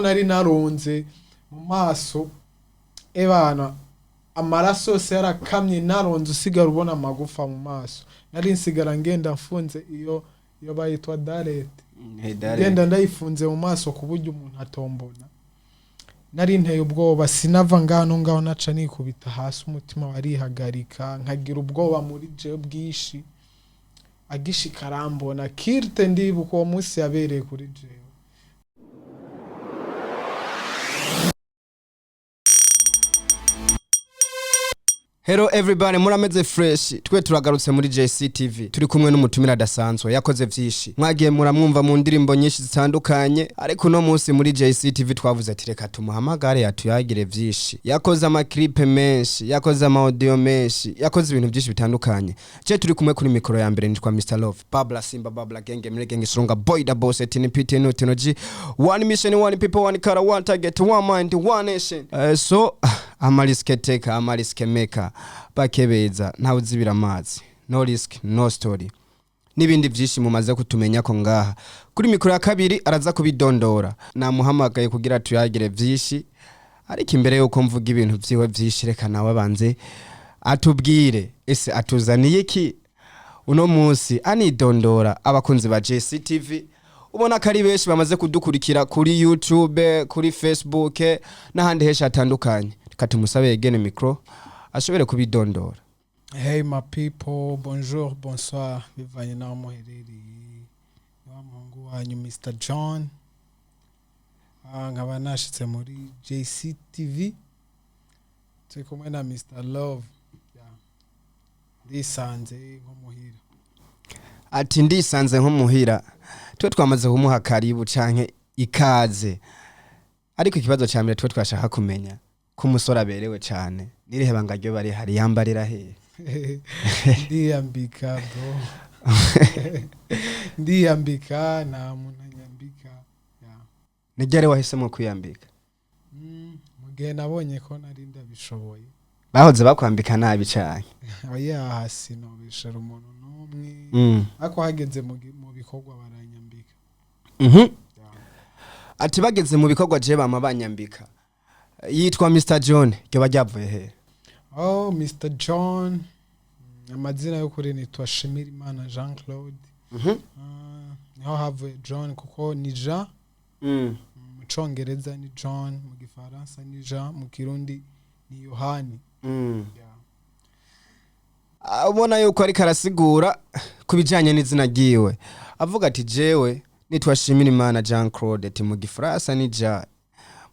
Nari naronze mu maso, ebana, amaraso yose yarakamye, naronze, usigara ubona amagufa mu maso. Nari nsigara ngenda mfunze iyo bayitwa darete, ngenda ndayifunze mu maso ku buryo umuntu atombona. Nari nteye ubwoba, sinava ngaho ngaho, naca nikubita hasi, umutima warihagarika, nkagira ubwoba muri jewe bwinshi. Agishika arambona kirte, ndibuka uwo munsi yabereye kuri jewe. Hello everybody, murameze fresh? Twe turagarutse muri JCTV, turi kumwe n'umutumira adasanzwe, yakoze vyinshi, mwagiye muramwumva mu ndirimbo nyinshi zitandukanye. Ariko uno munsi muri JCTV twavuze ati reka tumuhamagare yatuyagire vyinshi. Yakoze amaklipe menshi, yakoze ama audio menshi, yakoze ibintu byinshi bitandukanye. Je turi kumwe kuri mikoro ya mbere nitwa Mr Love, Babla Simba, Babla Genge, Mire Genge, Sronga Boy, the Boss, Tini PT No Tino G, one mission, one people, one color, one target, one mind, one nation. So ama risk taker, ama risk maker, bakebeza ntawe uzibira amazi, no risk no story, n'ibindi byinshi mumaze kutumenya ko ngaha kuri mikoro ya kabiri araza kubidondora. Namuhamagaye kugira tuyagire byinshi, ariko imbere yuko mvuga ibintu vyiwe vyinshi, reka nawe abanze atubwire ese atuzaniye iki uno munsi, anidondora abakunzi ba JCTV. Ubona ko ari benshi bamaze kudukurikira kuri YouTube, kuri Facebook n'ahandi henshi hatandukanye. Reka tumusabe yegene mikro ashobore kubidondora. Hey my people, bonjour, bonsoir, bivanye n'aho muherereye. Ni wa muhungu wanyu Mr John. Nkaba nashitse muri JCTV, turi kumwe na Mr Love. Yeah. Ndisanze nko muhira. Ati ndisanze nko muhira. Twe twamaze kumuha karibu canke ikaze, ariko ikibazo ca mbere twe twashaka kumenya ko umusore aberewe cane, nirihe banga ryo bari hari, yambarira hehe? Ndiyambika bro, ndiyambika, nta muntu anyambika. Yeah. Ni ryari wahisemo kwiyambika? Mu gihe nabonye ko nari ndabishoboye. Bahoze bakwambika nabi cane? Oya, sinobeshera umuntu n'umwe, ariko hageze mu bikorwa baranyambika. Yeah. Ati bageze mu bikorwa je bama banyambika. Yitwa Mr John, ryoba ryavuye hehe? Oh, Mr John, amazina y'ukuri nitwa Shimirimana Jean Claude. Niho havuye John, kuko ni Jean mu Congereza ni John, mu Gifaransa ni Jean, mu Kirundi ni Yohani. Yeah. Ubona yuko ariko arasigura ku bijanye n'izina ryiwe, avuga ati jewe nitwa Shimirimana Jean Claude, ati mu Gifaransa ni Jean,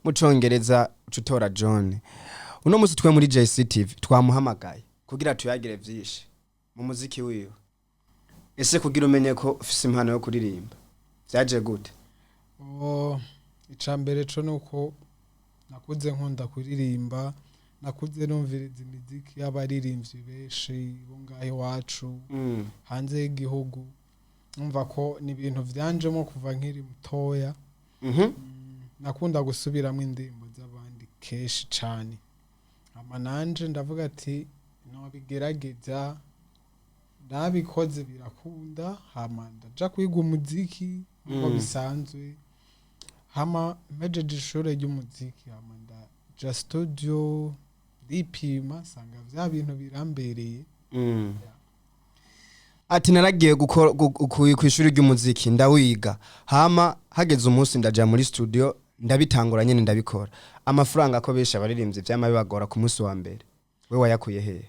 mu Congereza uca utora John. Uno musi twe muri JCTV twamuhamagaye kugira tuyagire vyinshi mu muziki wiwe. Ese kugira umenye ko ufise impano yo kuririmba vyaje gute? Oh, ica mbere co nuko nakuze nkunda kuririmba, nakuze numviriza imiziki y'abaririmbyi benshi bo ngaho iwacu, hanze y'igihugu. Numva ko ni ibintu vyanjemo kuva nkiri mutoya. Nakunda gusubiramo indirimbo z'abandi kenshi cane, hama nanje ndavuga ati nobigerageza. Nabikoze birakunda, hama ndaja kwiga umuziki nkuko bisanzwe. Hama mpejeje ishure ry'umuziki, hama ndaja studio, ndipima, nsanga vya bintu birambereye. Ati naragiye kw'ishuri ry'umuziki ndawiga, hama hageze umunsi ndaja muri studio, ndabitangura nyene ndabikora. Amafaranga ko benshi abaririmbyi vyama bibagora ku munsi wa mbere, we wayakuye hehe?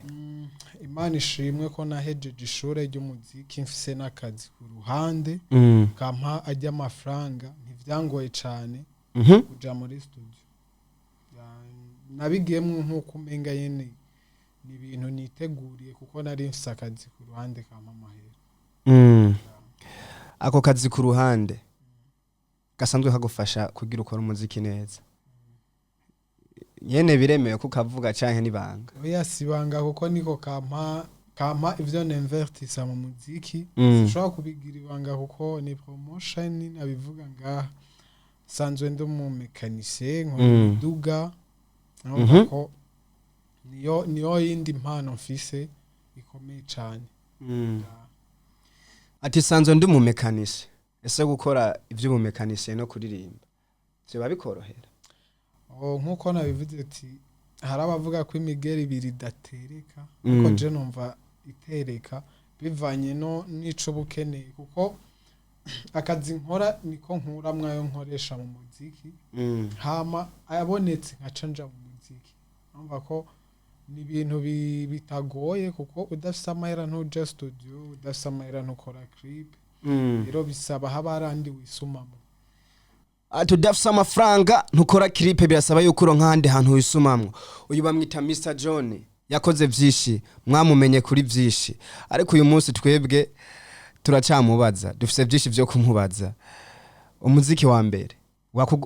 Imana ishimwe ko nahejeje ishure ry'umuziki mfise n'akazi ku ruhande kampa ajya amafaranga, ntivyangoye cane kuja muri studio. Nabigiyemwo nk'uko umenga nyene ni ibintu niteguriye, kuko nari mfise akazi ku ruhande kampa amahera. Ako kazi ku ruhande gasanzwe kagufasha kugira ukora umuziki neza nyene, biremewe ko ukavuga canke nibanga? Oya, sibanga, kuko niko kampa ivyo ninvestisa mu muziki. Sinshobora kubigira ibanga kuko ni promotion nabivuga ngaha. Sanzwe ndi umu mécanicien, nkora imiduga. Urumva ko niyo yindi mpano mfise ikomeye cane. Ati sanzwe ndi umumekanisi. Ese gukora ivy'ubumekanisiye no kuririmba Vyoba bikorohera? Oh, nkuko nabivuze ati hari abavuga ko imigeri ibiri idatereka, ariko je numva itereka bivanye no n'ico uba ukeneye, kuko akazi nkora niko nkuramwo ayo nkoresha mu muziki, hama ayabonetse nkaca nja mu muziki. Urumva ko ni ibintu bitagoye, kuko udafise amahera ntuja studio, udafise amahera ntukora clip. Rero bisaba haba hari andi wisumamo. Ati udafise amafaranga ntukora clip, birasaba yuko uronka ahandi hantu wisumamwo. Uyu bamwita Mr John, yakoze vyinshi, mwamumenye kuri vyinshi, ariko uyu munsi twebwe turacamubaza, dufise vyinshi vyo kumubaza. Umuziki wa mbere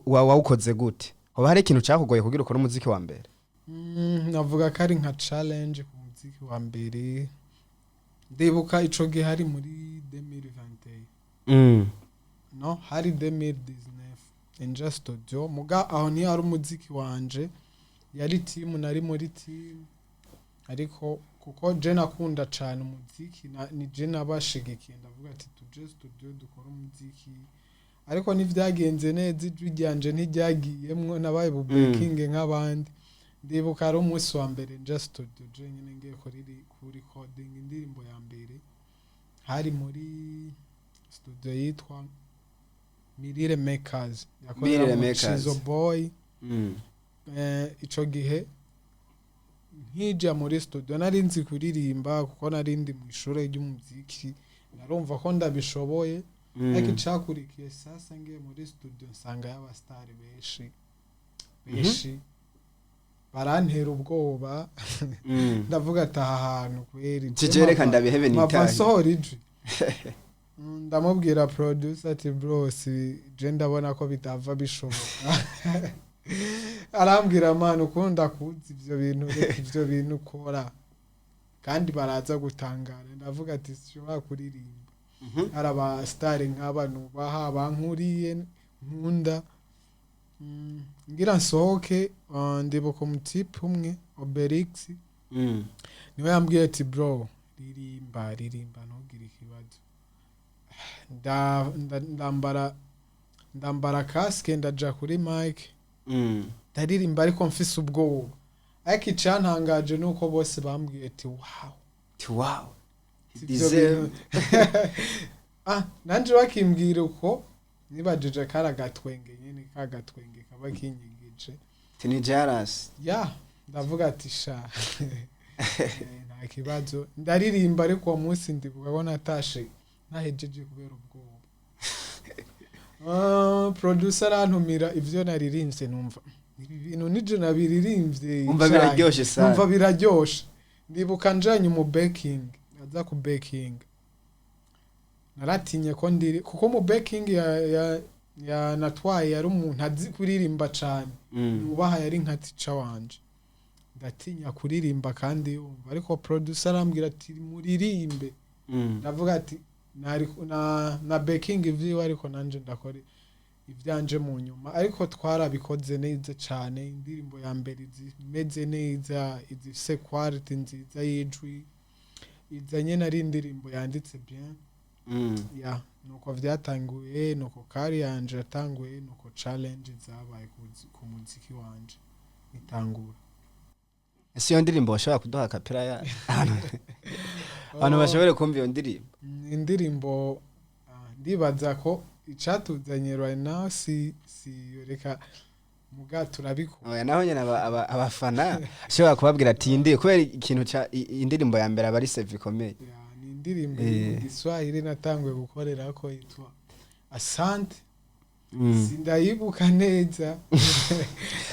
wawukoze gute? Hoba hari ikintu cakugoye kugira ukore umuziki wa mbere? Navuga ko ari nka challenge ku muziki wa mbere. Ndibuka ico gihe hari muri 2021, no hari 2019, inja studio, muga aho niyo ari umuziki wanje, yari team, nari muri team, ariko kuko je nakunda cane umuziki ni je nabashigikiye, ndavuga ati tuje studio dukore umuziki, ariko ntivyagenze neza, ijwi ryanje ntiryagiyemwo, nabaye bubekinge nk'abandi. Ndibuka ari umunsi wa mbere nja studio je nyene ngiye kuri recording indirimbo ya mbere, hari muri studio yitwa Mirire Makers, Mirire yakoreramo Makers. Chizo Boy. Ico gihe nkija muri studio nari nzi kuririmba, kuko nari ndi mu ishure ry'umuziki, narumva ko ndabishoboye. Ariko icakurikiye sasa, ngiye muri studio nsanga y'abasitari benshi benshi, barantera ubwoba. Ndavuga ati aha hantu kweri Jeje reka ndabihebe mpava nitahe. nsohora ijwi. Ndamubwira producer ati bro, si je ndabona ko bitava bishoboka. Arambwira man, ukunda kuzi ivyo bintu, reka ivyo bintu ukora kandi baraza gutangara. Ndavuga ati sinshobora kuririmba, hari abasitari nk'aba nubaha, bankuriye, nkunda. Ngira nsohoke, ndibuka umutipe umwe Obelix, niwe yambwiye ati bro, ririmba, ririmba, ntugire ikibazo. Ndambara casque, ndaja kuri mic, ndaririmba, ariko mfise ubwoba. Ariko icyantangaje ni uko bose bambwiye ati wow. Wow. Ivyo ah, nanje bakimbwira uko, nibajije kari agatwenge nyene, ka gatwenge kaba kinyigije. Ni jealous. Ya, ndavuga ati sha, nta kibazo, ndaririmba. Ariko uwo munsi ndibuka ko natashe ntahejeje kubera ubwoba. Ah, producer arantumira ivyo naririmbye, numva ibi bintu nije nabiririmbye. Umva cane. Biraryoshe sana. Numva biraryoshe. Ndibuka njanye mu backing, aza ku backing, naratinye ko ndiri, kuko mu backing ya natwaye yari umuntu azi kuririmba cane, nubaha, yari nka tica wanje. Ndatinya kuririmba kandi yumva, ariko producer arambwira ati muririmbe. Ndavuga ati nari na backing ivyiwe, ariko nanje ndakora ivyanje mu nyuma. Ariko twarabikoze neza cane, indirimbo ya mbere zimeze neza, izifise quality nziza y'ijwi, izanye nari indirimbo yanditse bien. Ya, nuko vyatanguye, nuko kari yanje yatanguye, nuko challenge zabaye ku muziki wanje itangura. Ese iyo ndirimbo washobora kuduha a cappella ya abantu bashobore kumva iyo ndirimbo? Indirimbo, ndibaza ko icatuzanye right now si reka muga turabikora. Oya, naho nyene abafana ashobora kubabwira ati iyi kubera ikintu ca indirimbo ya mbere aba ari save ikomeye. Ya, ni indirimbo iri mu Giswahili natanguye gukorera ko yitwa Asante. Sindayibuka neza,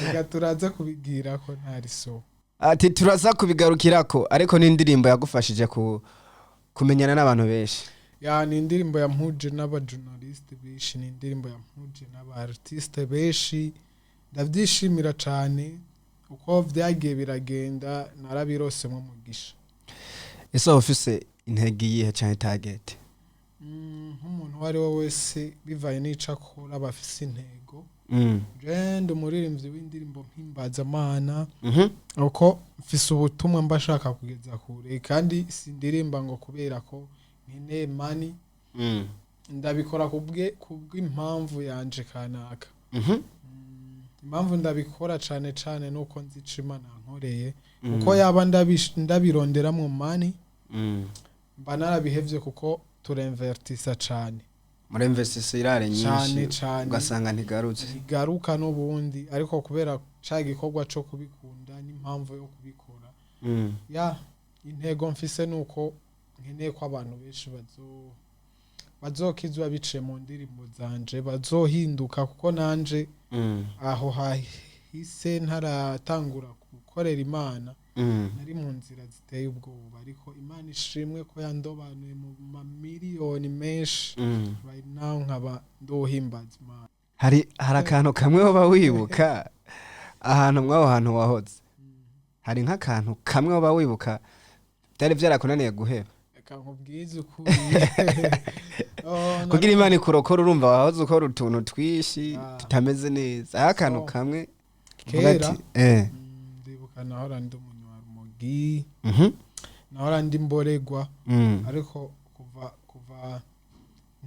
reka turaza kubigira ko ntari so. Ati turaza kubigarukirako, ariko ni indirimbo yagufashije kumenyana n'abantu benshi. Ya, ni indirimbo yampuje n'abajournaliste benshi, ni indirimbo yampuje n'aba artiste benshi, ndabyishimira cyane uko vyagiye biragenda, narabirosemo umugisha. Ese waba ufise intego iyihe canke target? Nk'umuntu uwo ari we wese, bivanye n'ico akora, aba afise intego. Je ndi umuririmbyi w'indirimbo mpimbazamana, uko mfise ubutumwa mba shaka kugeza kure, kandi sindirimba ngo kubera ko nkeneye money, ndabikora kubw'impamvu yanje kanaka. Impamvu ndabikora cane cane nuko nzi ico Imana yankoreye, kuko yaba ndabironderamwo money, mba narabihevye, kuko turinvestisa cane. Muri investisa irare Cane. nyinshi. Cane. Ugasanga ntigarutse. Ntigaruka n'ubundi, ariko kubera ca gikorwa co kubikunda n'impamvu yo kubikora, ya intego mfise nuko nkeneye ko abantu benshi bazokizwa biciye mu ndirimbo zanje, bazohinduka, kuko nanje aho hahise ntaratangura gukorera Imana, nari mu nzira ziteye ubwoba, ariko Imana ishimwe ko yandobanuye mu mamiliyoni menshi. Right now nkaba ndohimbaza Imana. Hari akantu kamwe woba wibuka ahantu mw'aho hantu wahoze, hari nk'akantu kamwe woba wibuka byari byarakunaniye guheba? Reka nkubwize ukuri. Oh, Kugira Imana ikurokora, urumva wahoze ukora utuntu twinshi tutameze neza, aho akantu So, kamwe uvuga kera ati, ndibuka nahora ndi umunywarumogi, nahora ndi mboregwa, ariko kuva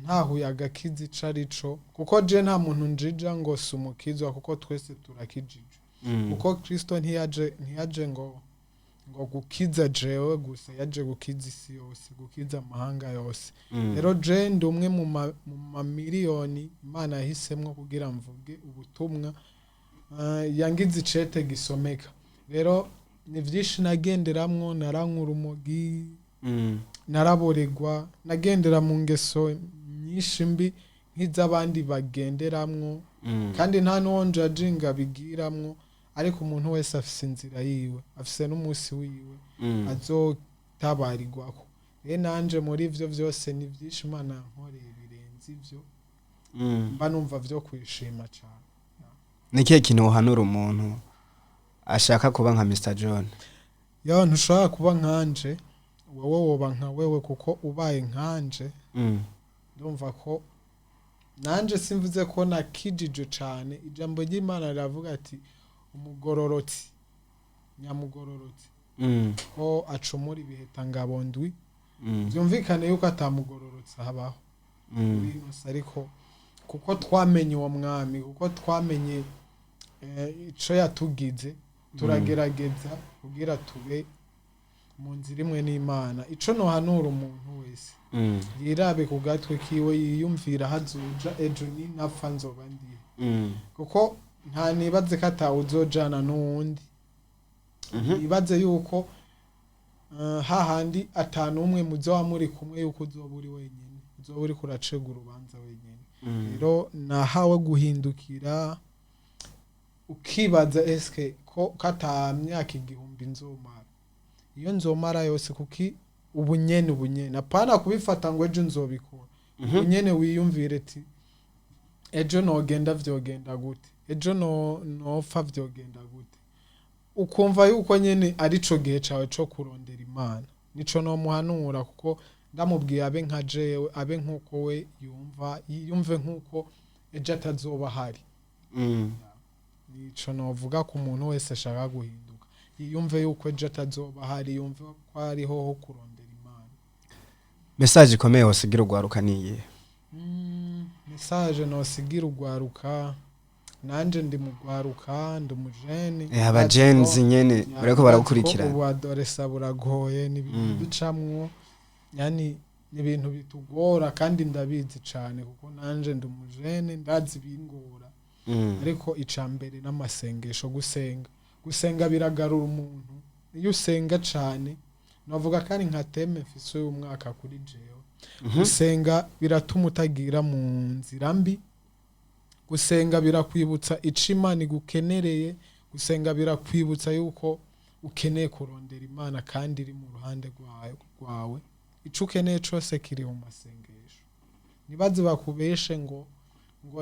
ntahuye agakiza ico arico, kuko je nta muntu njija ngo si umukizwa, kuko twese turakijijwe, kuko Kristo ntiyaje ngo gukiza jewe gusa, yaje gukiza isi yose, gukiza amahanga yose. Rero je ndi umwe mu mamiliyoni Imana yahisemwo kugira mvuge ubutumwa. Yangize icete gisomeka. Rero ni vyinshi nagenderamwo: narankura urumogi, naraboregwa, nagendera mu ngeso nyinshi mbi nk'iz'abandi bagenderamwo, kandi nta n'uwo njajinga bigiramwo, ariko umuntu wese afise inzira yiwe, afise n'umunsi wiwe azotabarirwako. Rero nanje muri ivyo vyose ni vyinshi Imana yankoreye birenze ivyo, mba numva vyo kwishima cane. Ni ikihe kintu uhanura umuntu ashaka kuba nka Mr John? Yo, ntushobora kuba nkanje, wowe woba nka wewe, kuko ubaye nkanje, ndumva ko nanje simvuze ko nakijije cane. Ijambo ry'Imana riravuga ati umugororotsi nyamugororotsi ko acumura ibiheta ndwi. Byumvikane yuko atamugororotsi habaho kuri ino si, ariko kuko twamenye uwo mwami, kuko twamenye ico yatugize, turagerageza kugira tube mu nzira imwe n'Imana. Ico nohanura umuntu wese, yirabe ku gatwe kiwe, yiyumvira hazoja ejo, ninapfa nzoba ndihe? Kuko nta nibaze ko atawuzojana n'uwundi. Nibaze yuko hahandi atanumwe muzoba muri kumwe, yuko uzoba uri wenyine, uzoba uriko uracega urubanza wenyine. Rero nahawe guhindukira, ukibaza eske ko kata myaka 1000 nzomara, iyo nzomara yose, kuki ubunyene apana kubifata ngo ejo nzobikora. Ubunyene wiyumvire ati ejo nogenda vyogenda gute, ejo no nopfa vyogenda gute, ukumva yuko nyene arico gihe cawe co kurondera Imana. Nico nomuhanura, kuko ndamubwiye abe nka jewe, abe nkuko we yumva, yiyumve nkuko ejo atazoba ahari. Nico novuga ku muntu wese ashaka guhinduka: yiyumve yuko ejo atazoba ahari, yumve ko ariho ho kurondera Imana. Message ikomeye wosigira urwaruka niyihe? Message nosigira urwaruka, nanje ndi mu rwaruka, ndi umujene. Abagenzi nyene bariko baragukurikirana. Ubu adolescence buragoye, ni ibintu ducamwo, yani ni ibintu bitugora, kandi ndabizi cane kuko nanje ndi umujene, ndazi ibingora. Ariko ica mbere n'amasengesho, gusenga. Gusenga biragarura umuntu. Iyo usenga cane, navuga kandi nka thème mfise uyu mwaka kuri jewe, gusenga biratuma utagira mu nzira mbi, gusenga birakwibutsa ico Imana igukenereye, gusenga birakwibutsa yuko ukeneye kurondera Imana kandi iri mu ruhande rwawe. Ico ukeneye cose kiri mu masengesho. Ntibaze bakubeshe ngo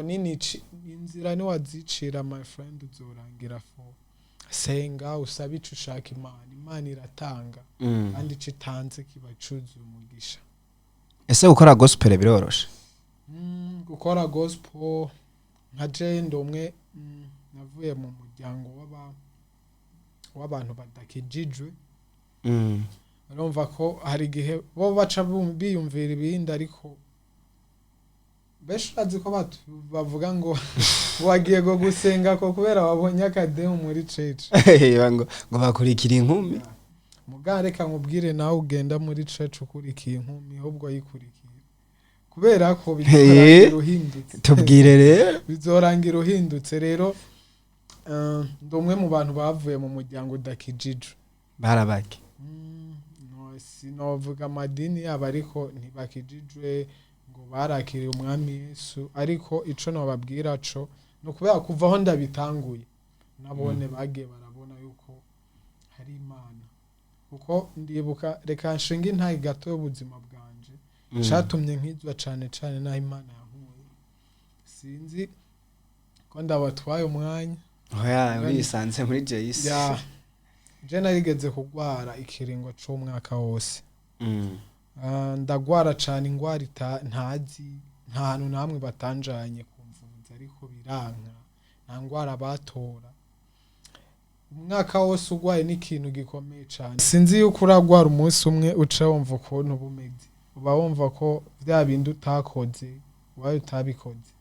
nini inzira niwazicira, my friend, uzorangira fo. Senga, usabe ico ushaka Imana, Imana iratanga, kandi ico itanze kiba cuzuye umugisha. Ese gukora gospel biroroshe? Gukora gospel, nka je ndi umwe, navuye mu muryango w'abantu badakijijwe. Urumva ko hari igihe bo baca biyumvira ibindi, ariko Benshi urazi ko bavuga ngo wagiye go gusenga ko kubera wabonye akademu muri church. Ngo bakurikira inkumi. Muga reka nkubwire, nawe ugenda muri church ukurikiye inkumi, ahubwo ayikurikiye kubera ko bizorangira uhindutse. Tubwire rero. Bizorangira uhindutse rero. Ndi umwe mu bantu bavuye mu muryango udakijijwe. Barabake? No, sinovuga amadini yabo, ariko ntibakijijwe ngo barakiriye umwami Yesu. Ariko ico nobabwira co ni ukubera kuva aho ndabitanguye, nabone bagiye barabona yuko hari Imana. Kuko ndibuka, reka nshinga intahe gato y'ubuzima bwanje catumye nkizwa cane cane n'aho Imana yankuye. Sinzi ko ndabatwaye umwanya. Oya, urisanze muri JC. Ya, je narigeze kugwara ikiringo c'umwaka wose. Ndagwara cane ingwara ntazi, nta hantu namwe batanjanye kumvuza, ariko biranka, nta ngwara batora. Umwaka wose ugwaye n'ikintu gikomeye cane. Sinzi yuko uragwara umunsi umwe uca wumva ukuntu uba umeze, uba wumva ko vya bindi utakoze ubaye utabikoze.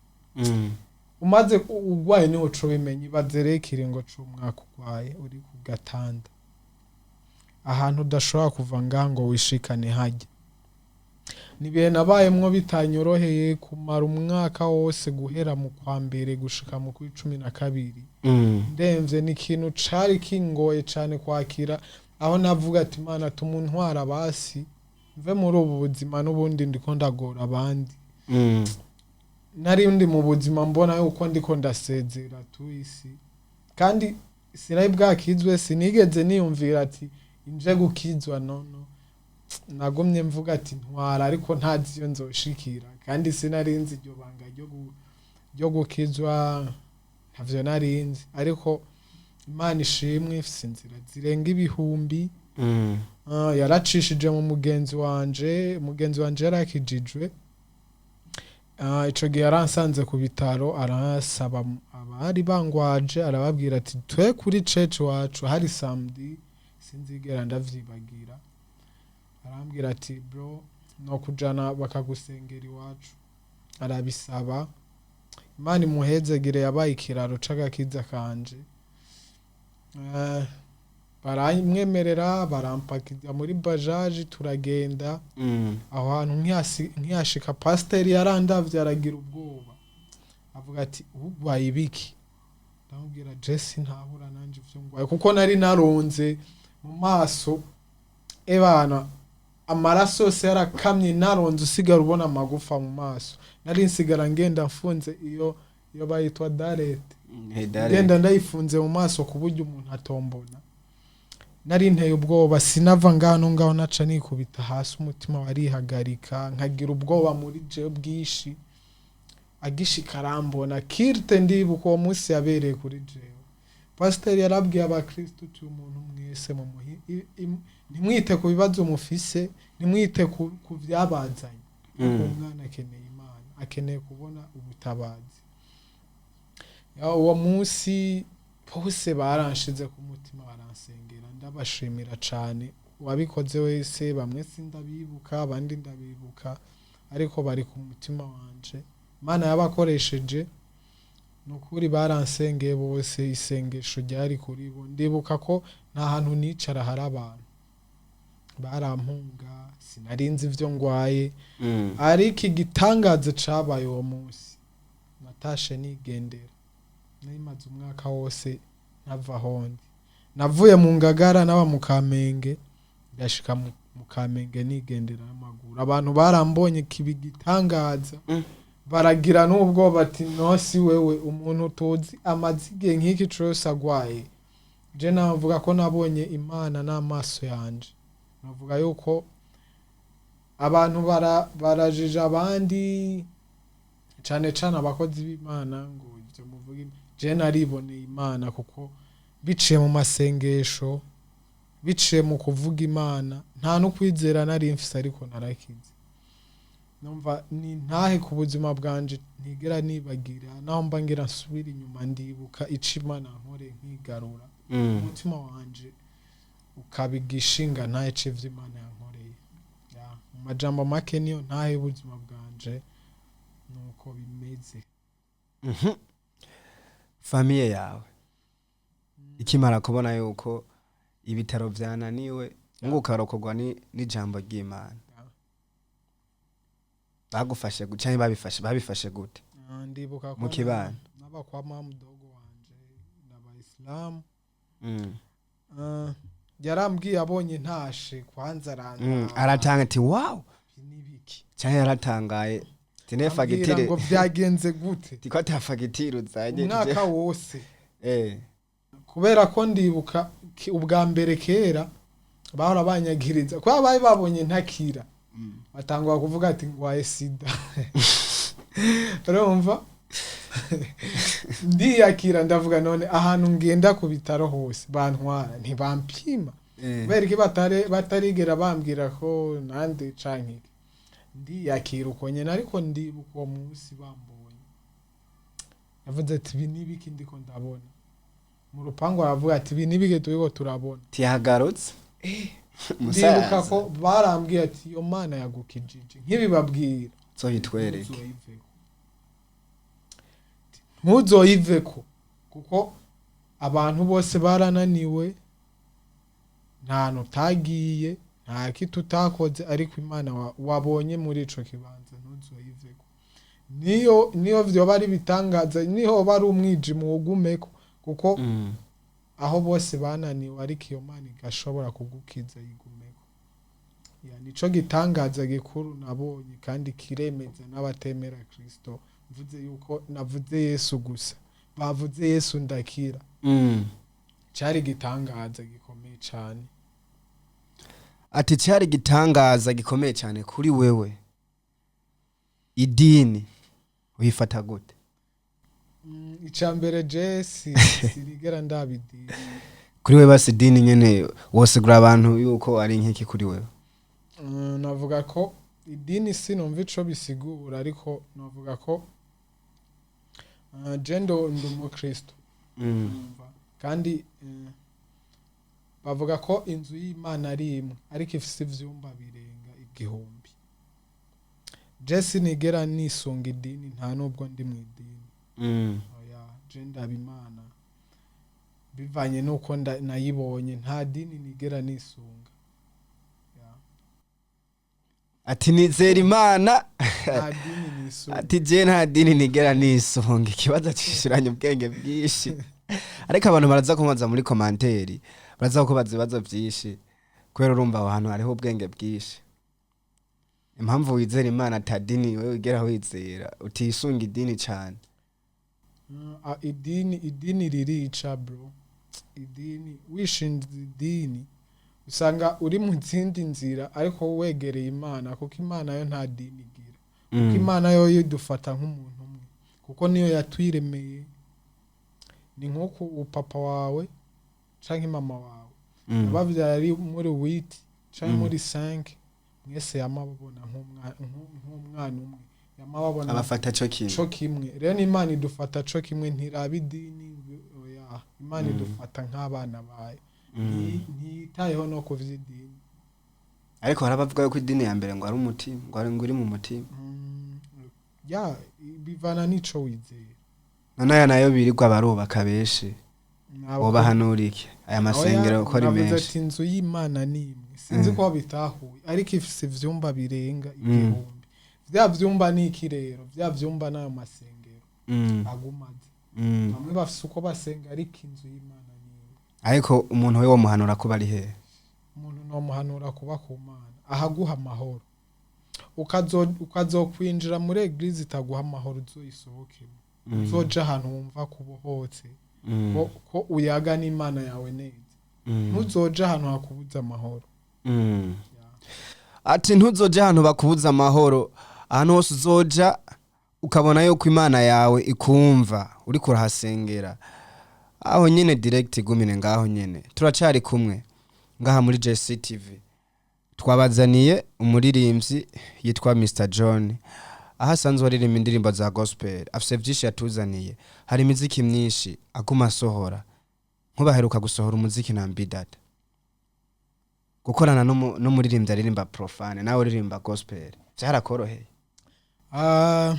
Umaze ugwaye niho uca ubimenya. Ibaze rero ikiringo c'umwaka ugwaye, uri ku gatanda ahantu udashobora kuva ngaha ngo wishikane hajya. Ni ibihe nabayemwo bitanyoroheye, kumara umwaka wose guhera mu kwa mbere gushika mu kwa 12. Ndemvye, ni ikintu cari kingoye cane kwakira, aho navuga ati: "Imana, tuma untwara basi mve muri ubu buzima, n'ubundi ndiko ndagora abandi." Nari ndi mu buzima mbona yuko ndiko ndasezera tu isi, kandi sinari bwakizwe. Sinigeze niyumvira ati inje gukizwa. Nono nagumye mvuga ati ntwara, ariko ntazi iyo nzoshikira, kandi sinari nzi iryo banga ryo gukizwa, ntavyo nari nzi. Ariko Imana ishimwe, ifise inzira zirenga ibihumbi. Yaracishije mu mugenzi wanje. Mugenzi wanje yarakijijwe. Ico gihe yaransanze ku bitaro, arasaba abari bangwaje, arababwira ati twe kuri church wacu, hari samedi, sinzigera ndavyibagira. Arambwira ati: "Bro, no kujana bakagusengera iwacu." Arabisaba. Imana imuhezegere, yabaye ikiraro c'agakiza kanje. Baramwemerera, barampakiza muri bajaji, turagenda. Aho hantu nkihashika, pasiteri yarandavye aragira ubwoba, avuga ati: "Urwaye ibiki?" Ndamubwira: "Jesi ntahura nanje ivyo ngwaye," kuko nari naronze mu maso, ebana amaraso yose yarakamye, naronze usigara ubona amagufa mu maso. Nari nsigara ngenda mfunze iyo bayitwa darete, ngenda ndayifunze mu maso ku buryo umuntu atombona. Nari nteye ubwoba, sinava ngaho ngaho naca nikubita hasi, umutima warihagarika, nkagira ubwoba muri jewe bwinshi. Agishika arambona kirte. Ndibuka uwo munsi yabereye kuri jewe. Pasiteri yarabwiye abakristu uti: "Umuntu mwese mumuhe ntimwite ku bibazo mufise, ntimwite ku vyabazanye, kuko umwana akeneye Imana, akeneye kubona ubutabazi." Ya, uwo munsi bose baranshize ku mutima, baransengera. Ndabashimira cane uwabikoze wese. Bamwe sindabibuka, abandi ndabibuka, ariko bari ku mutima wanje. Imana yabakoresheje, ni ukuri baransengeye bose, isengesho ryari kuri bo. Ndibuka ko nta hantu nicara hari abantu, barampunga. Sinari nzi ivyo ngwaye, ariko igitangaza cabaye uwo munsi, natashe nigendera. Narimaze umwaka wose ntava ahondi. Navuye mu Ngagara naba mu Kamenge, ndashika mu Kamenge nigendera n'amaguru. Abantu barambonye kiba igitangaza. Baragira n'ubwoba ati: "No si wewe umuntu tuzi amaze igihe nk'iki cose agwaye?" Je navuga ko nabonye Imana n'amaso yanje. Navuga yuko abantu barajije abandi, cane cane abakozi b'Imana, ngo ivyo muvuga. Je nariboneye Imana, kuko biciye mu masengesho, biciye mu kuvuga Imana. Nta no kwizera nari mfise, ariko narakize. Numva ni ntahe ku buzima bwanje ntigera nibagira. Naho mba ngira nsubira inyuma, ndibuka ico Imana nkoreye, nkigarura. Umutima wanje ukaba igishinga ntahe c'ivyo Imana yankoreye. Ya, mu majambo make niyo ntahe y'ubuzima bwanje. Nuko bimeze. Famille yawe ikimara kubona yuko ibitaro vyananiwe ngo ukarokorwa n'ijambo ry'Imana, bagufashe canke babifashe gute? Ah, ndibuka ko Mu kibano. Naba kwa mama mudogo wanje n'abayisilamu. Ah, yarambwiye abonye ntashe kwanza arandaba. Aratanga ati: "Wow!" N'ibiki? Canke yaratangaye ati: "Ne Ambwira fagitire ngo byagenze gute?" Tiko ata fagitire uzanye. Umwaka wose. Kubera ko ndibuka ubwa mbere kera bahora banyagiriza kubera bari babonye ntakira, batangwa kuvuga ati ngwaye sida. Urumva, ndiyakira, ndavuga: "None ahantu ngenda ku bitaro hose bantwara ntibampima, kubera iki batarigera bambwira ko nande canke iki?" Ndiyakira uko nyene, ariko ndibuka uwo munsi bambonye, yavuze ati: "Ibi nibiki ndiko ndabona mu rupangu?" Aravuga ati: "Ibi nibiki turiko turabona?" Tiyagarutse. Ndibuka ko barambwiye ati: "Iyo Mana yagukijije nk'ibibabwira, Zoyitwereke. ntuzoyiveko, ntuzoyiveko," kuko abantu bose barananiwe, nta hantu utagiye, nta kitu utakoze, ariko Imana wabonye muri ico kibanza ntuzoyiveko. Niyo vyoba ari ibitangaza, niho hoba ari umwijima, wugumeko, kuko aho bose bananiwe ariko iyo Mana igashobora kugukiza, yigumeko. Ya, nico gitangaza gikuru nabonye kandi kiremeza n'abatemera Kristo. Mvuze yuko navuze Yesu gusa, bavuze Yesu ndakira. Cari igitangaza gikomeye cane. Ati cyari igitangaza gikomeye cyane kuri wewe. Idini uyifata gute? Ica mbere, je sinigera ndabidini. Kuri wewe basi, idini nyene wosigura abantu yuko ari nk'iki kuri wewe? Navuga ko idini sinumva ico bisigura, ariko navuga ko je ndi umukristo. Urumva? Kandi bavuga ko inzu y'Imana ari imwe ariko ifise ivyumba birenga 1000. Je sinigera nisunga idini, nta nubwo ndi mu idini. Oya, je ndaba Imana bivanye nuko nayibonye, nta dini nigera nisunga. Ya. Ati nizera Imana. Nta dini nisunga. Ati je nta dini nigera nisunga. Ikibazo cishuranye ubwenge bwinshi, ariko abantu baraza kubaza muri commentaire, baraza kubaza ibibazo vyinshi kubera urumva aho hantu hariho ubwenge bwinshi. Impamvu wizera Imana, ata dini wewe wigera wizera, utisunga idini cane. Idini ririca, bro. Idini, wishinze idini usanga uri mu zindi nzira, ariko wegereye Imana, kuko Imana yo nta dini igira, kuko Imana yo idufata nk'umuntu umwe, kuko niyo yatwiremeye. Ni nk'uko upapa wawe canke mama wawe bavyara ari muri huit canke muri 5, mwese yama babona nk'umwana umwe, yama babona Abafata co kimwe. Co kimwe. Rero n'Imana idufata co kimwe, ntiraba idini, oya. Imana idufata nk'abana bayo. Ntiyitayeho no ku vy'idini. Ariko hari abavuga yuko idini ya mbere ngo ari umutima, ngo ari ngo iri mu mutima. Ya, bivana n'ico wizera. None aya nayo birirwa barubaka benshi, wobahanura iki, aya masengero ko ari Navuze menshi? ati inzu y'Imana ni imwe, sinzi ko bitahuye, ariko ifise ivyumba birenga 1000. Vya vyumba ni iki rero? Vya vyumba n'ayo masengero agumaze. Bamwe bafise uko basenga, ariko inzu y'Imana ni imwe. Ariko umuntu we womuhanura kuba ari hehe? Umuntu nomuhanura kuba ku Mana, ahaguha amahoro. Ukazokwinjira muri église itaguha amahoro, uzoyisohokemo. Uzoja ahantu wumva kubohotse, ko uyaga n'Imana yawe neza. Ntuzoja ahantu hakubuza amahoro. Ati ntuzoja ahantu bakubuza amahoro. Ahantu hose uzoja ukabona yuko Imana yawe ikumva uriko urahasengera, aho nyene direct igumine ngaho nyene. Turacari kumwe ngaha muri JCTV, twabazaniye umuririmbyi yitwa Mr John, aho asanzwe aririmba indirimbo za gospel. Afise vyinshi yatuzaniye, hari imiziki myinshi aguma asohora, nkubaheruka gusohora umuziki na Mbidata, gukorana n'umuririmbyi aririmba profane nawe uririmba gospel, vyarakoroheye? Ah,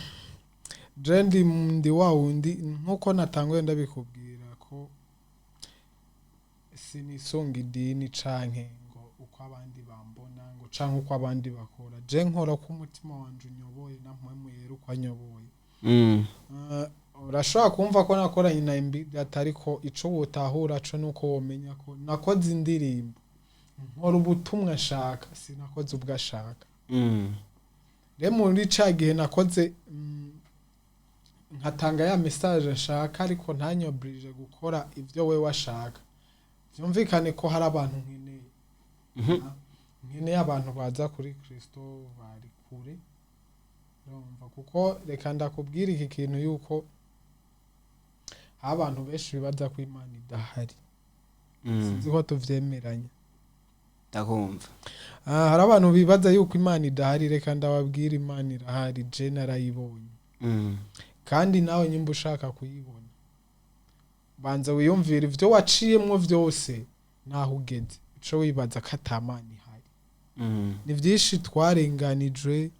Je ndi wa wundi, nkuko natanguye ndabikubwira, ko sinisunga idini canke ngo uko abandi bambona, ngo canke uko abandi bakora. Je nkora ko umutima wanje unyoboye na Mpwemu Yera uko anyoboye. Urashobora kumva ko nakoranye na MB Data, ariko ico wotahura co nuko womenya ko nakoze indirimbo, nkora ubutumwa nshaka, sinakoze ubwo ashaka. Rero muri ca gihe nakoze, nkatanga ya message nshaka, ariko ntanyobrije gukora ivyo we washaka, vyumvikane ko hari abantu nkeneye. Nkeneye abantu baza kuri Kristo bari kure, urumva? Kuko reka ndakubwira iki kintu, yuko hari abantu benshi bibaza ko Imana idahari. Sinzi ko tuvyemeranya. Ndakumva. Ah, hari abantu bibaza yuko Imana idahari. Reka ndababwira, Imana irahari, je narayibonye. Kandi nawe nyimba ushaka kuyibona, banza wiyumvire ivyo waciyemwo vyose naho ugeze, uco wibaza ko ata Mana ihari. Ni vyinshi twarenganijwe,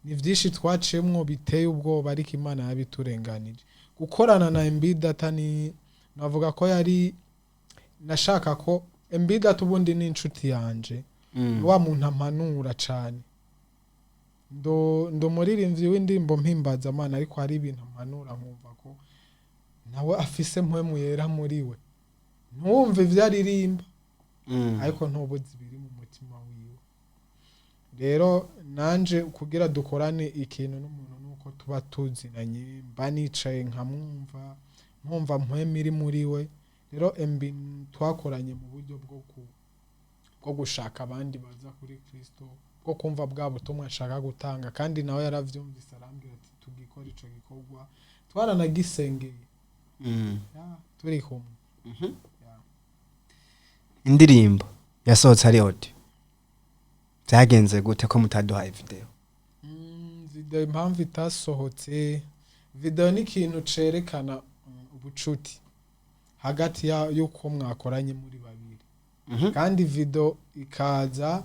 ni vyinshi twaciyemwo biteye ubwoba, ariko Imana yabiturenganije. Gukorana na MB Data ni navuga ko yari nashaka ko MB Data ubundi ni inshuti yanje. Wa muntu ampanura cane, ndo umuririmbyi w'indirimbo mpimbazamana, ariko hari ibintu ampanura nkumva ko nawe afise Mpwemu Yera muri we. Ntuwumve ivyo aririmba, ariko ntubuze ibiri mu mutima wiwe. Rero nanje kugira dukorane ikintu n'umuntu, nuko tuba tuzinanye, mba nicaye nkamwumva, nkumva mpwemu iri muri we. Rero MB twakoranye mu buryo bwo gushaka abandi baza kuri Kristo, bwo kumva bwa butumwa nshaka gutanga. Kandi nawe yaravyumvise, arambwira ati tugikora ico gikorwa, twaranagisengeye. Ya, turi kumwe. Ya. Indirimbo yasohotse ari audio, byagenze gute ko mutaduhaye video? Video impamvu itasohotse, video ni ikintu cerekana ubucuti hagati y'uko mwakoranye muri babiri. Kandi video ikaza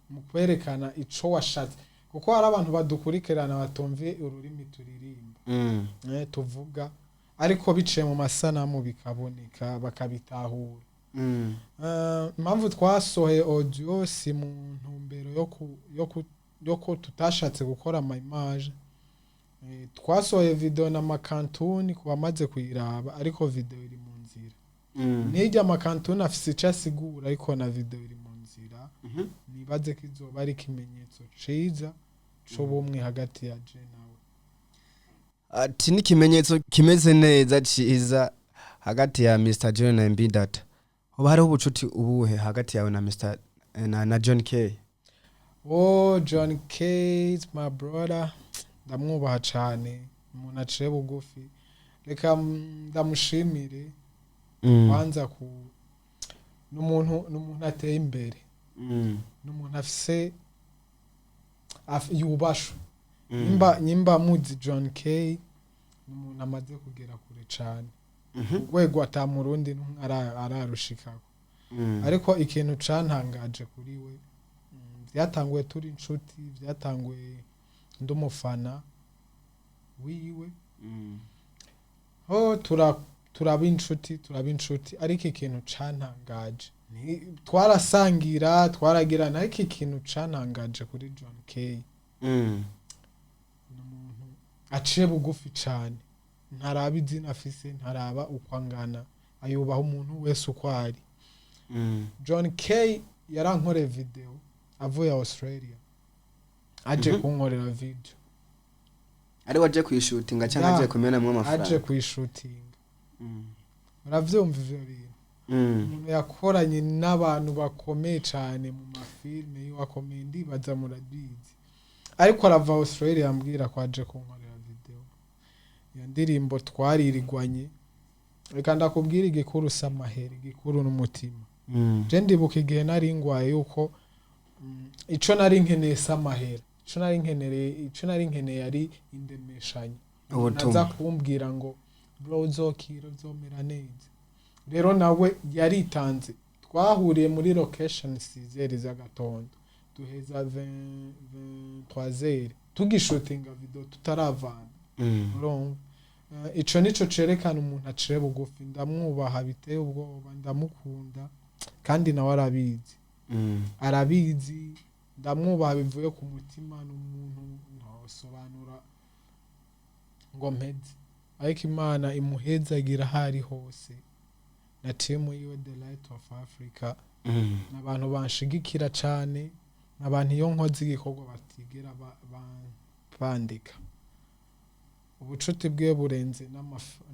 mu kwerekana ico washatse, kuko hari abantu badukurikirana batumve ururimi turirimba, tuvuga, ariko biciye mu masanamu bikaboneka, bakabitahura. Impamvu twasohoye audio si mu ntumbero yo ko tutashatse gukora ama image. Twasohoye video na makantuni ku bamaze kuyiraba, ariko video iri mu nzira. Nirya amakantuni afise ico asigura, ariko na video iri mu nzira. Nibaze ko izoba ari ikimenyetso ciza c'ubumwe hagati ya je nawe. Ati n'ikimenyetso kimeze neza ciza hagati ya Mr John na MB Data. Hoba hariho ubucuti ubuhe hagati yawe na Mr na John K? Oh, John K is my brother, ndamwubaha cane, umuntu aciye bugufi. Reka ndamushimire. Kwanza ku n'umuntu ateye imbere, n'umuntu afise yubashwe. Nyimba muzi John K, n'umuntu amaze kugera kure cane, urwego ata murundi n'umwe ararushikako. Ariko ikintu cantangaje kuri we, vyatanguye turi inshuti, vyatanguye ndi umufana wiwe. Ho turaba inshuti, ariko ikintu cantangaje, twarasangira, twaragirana, ariko ikintu cantangaje kuri John K, ni umuntu aciye bugufi cane, ntaraba izina afise, ntaraba uko angana, ayubaha umuntu wese uko ari. John K yarankoreye video avuye Australia, aje kunkorera video. Ari waje kuyishutinga cyangwa Ya, aje kumenamwo aje amafaranga? kuyishutinga. Uravyumva ivyo bintu? Umuntu yakoranye n'abantu bakomeye cane mu mafilme yiwe akomeye, ndibaza murabizi, ariko arava Australia ambwira ko aje kunkorera video. Iyo ndirimbo twaririrwanye. Reka ndakubwira, igikuru si amahera, igikuru n'umutima. Je ndibuka igihe nari ngwaye, yuko ico nari nkeneye si amahera, ico nari nkeneye ari indemeshanyo. Ubutumwa. Naza kumbwira ngo bro, uzokira, uzomera neza. Rero nawe yaritanze, twahuriye muri location 6h z'agatondo, duheza 23h tugishutinga video, tutaravana. Urumva? Ico nico cerekana umuntu aciye bugufi. Ndamwubaha biteye ubwoba, ndamukunda, kandi nawe arabizi. Arabizi, ndamwubaha bivuye ku mutima. Ni umuntu ntasobanura ngo mpeze, ariko Imana imuhezagira aho ari hose na team yiwe, The Light of Africa. Ni abantu banshigikira cane, ni abantu iyo nkoze igikorwa batigera bandika. Ubucuti bwe burenze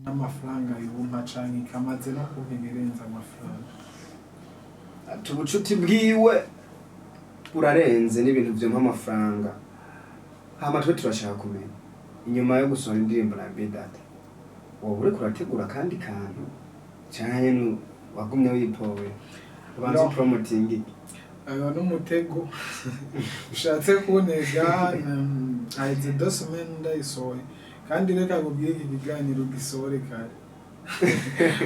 n'amafaranga yumpa, canke kamaze no kumpa ibirenze amafaranga. Ati ubucuti bwiwe burarenze n'ibintu vyompa amafaranga. Hama twe turashaka kumenya, inyuma yo gusohora indirimbo na Bidada, wowe uriko urategura akandi kantu canke wagumye wipowe ubanza No. promoting iki? Ayo n'umutego ushatse kuntega. Haheze 2 semaines ndayisohoye, kandi reka nkubwire, iki kiganiro gisohore kare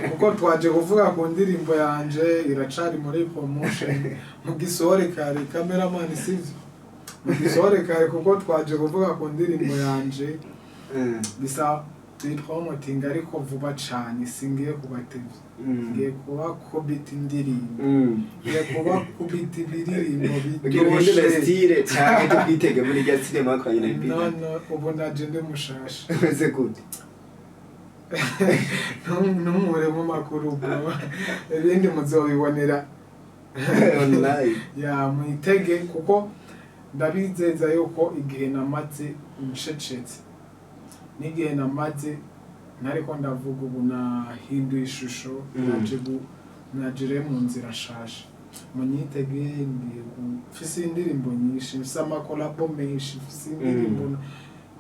kuko twaje kuvuga ku ndirimbo yanje, iracari muri promotion. Mugisohore kare, cameraman, sivyo? Mugisohore kare kuko twaje kuvuga ku ndirimbo yanje. Bisa tuyipromoting, ariko vuba cane singiye kubatevya. Ngiye kuba kubita indirimbo, ngiye kuba kubita ibiririmbo Ugira uhindure biryoshe. style canke tukwitege muri rya style mwakoranye na No. Bidada? No, ubu naje ndi mushasha. Umeze gute? Ntunkuremo amakuru bro, ibindi muzobibonera online. Ya, mwitege, kuko ndabizeza yuko igihe namaze ncecetse n'igihe namaze ntariko ndavuga, ubu nahinduye ishusho. Naje mu nzira nshasha, munyitege. Ngiye mfise indirimbo nyinshi, mfise amakolabo menshi, mfise indirimbo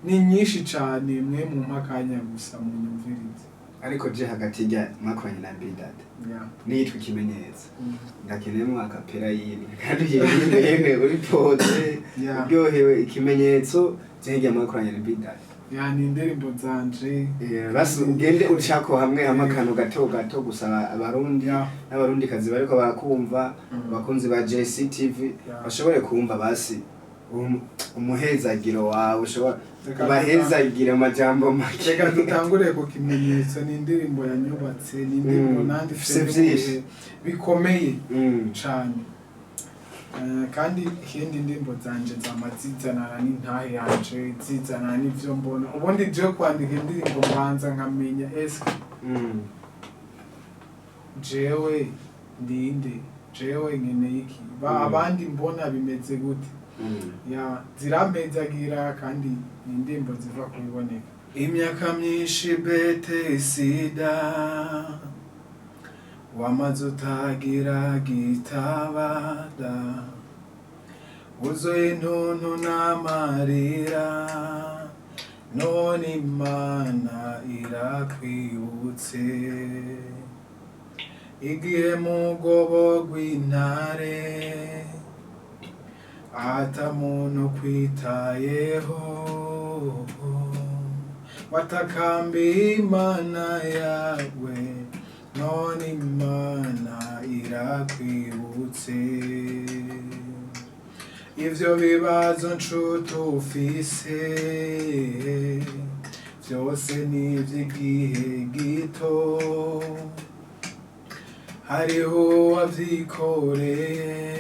ni nyinshi cane. Mwe mumpa akanya gusa munyumvirize. Ariko je hagati rya mwakoranye na Bidada niyitwa Ikimenyetso, ndakeneyemo a cappella yindi, kandi uyiririmbe yemwe uri pose, uryohewe. Ikimenyetso je mwakoranye na Bidada. Ya, ni indirimbo zanje. Basi ugende ucako hamwe hamwe akantu gato gato gusa, Abarundi n'Abarundikazi bariko barakumva, abakunzi ba JCTV bashobore kumva basi umuhezagiro wawe ushobora ubahezagira amajambo make. Reka dutangure ku Kimenyetso. Ni indirimbo yanyubatse, ni indirimbo nanditse Ifise mu vyinshi. bihe bikomeye cane. Kandi ikindi, indirimbo zanje zama zizanana n'intahe yanje, zizanana n'ivyo mbona. Ubundi je kwandika indirimbo mbanza nkamenya eske jewe ndinde, jewe nkeneye iki, ba abandi mbona bimeze gute. Ya, zirampezagira, kandi ni indirimbo ziva kubiboneka. Imyaka myinshi bete sida wamaze utagira gitabada, wuzuye intuntu n'amarira, none Imana irakwibutse. Igihe mugobo rw'intare ata muntu kwitayeho, watakambiye Imana yawe, none Imana irakwibutse. Ivyo bibazo nshuti ufise vyose ni ivy'igihe gito, hariho uwavyikoreye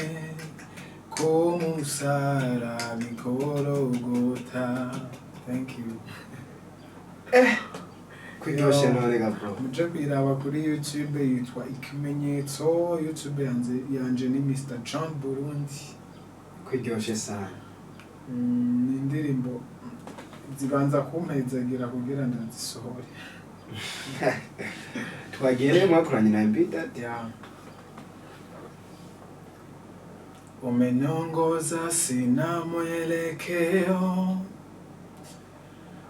ku musaraba igorogota. Thank you. Kwiryoshe none ga bro. Muje kuyiraba kuri YouTube, yitwa Ikimenyetso. YouTube yanje ni Mr John Burundi. Kwiryoshe sana. Ni indirimbo zibanza kumpezagira kugira ndazisohore. Twagiye rero mwakoranye na Bidada. Ya. Umeniongoza sina mwelekeo,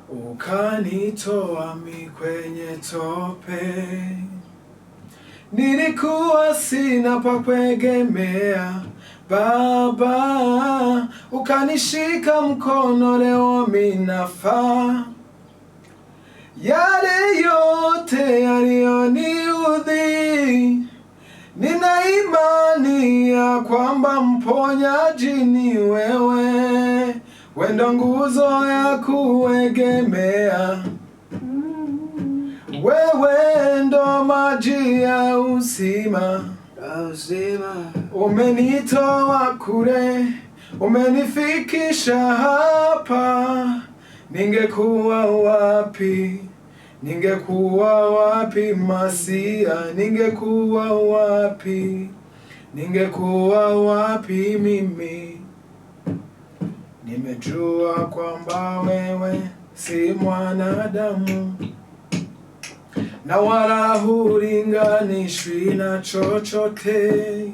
ukanitoa mi kwenye tope. Nilikuwa sina pa kuegemea, Baba, ukanishika mkono, leo minafaa. Yale yote yaliyoniudhi, nina imani ya kwamba mponyaji ni wewe. Wendo nguzo ya kuegemea, wewe ndo maji ya uzima. Uzima. Umenitoa kule, umenifikisha hapa. Ningekuwa wapi? Ningekuwa wapi Masia? Ningekuwa wapi? Ningekuwa wapi mimi? Nimejua kwamba wewe si mwanadamu na wala hulinganishwi na chochote.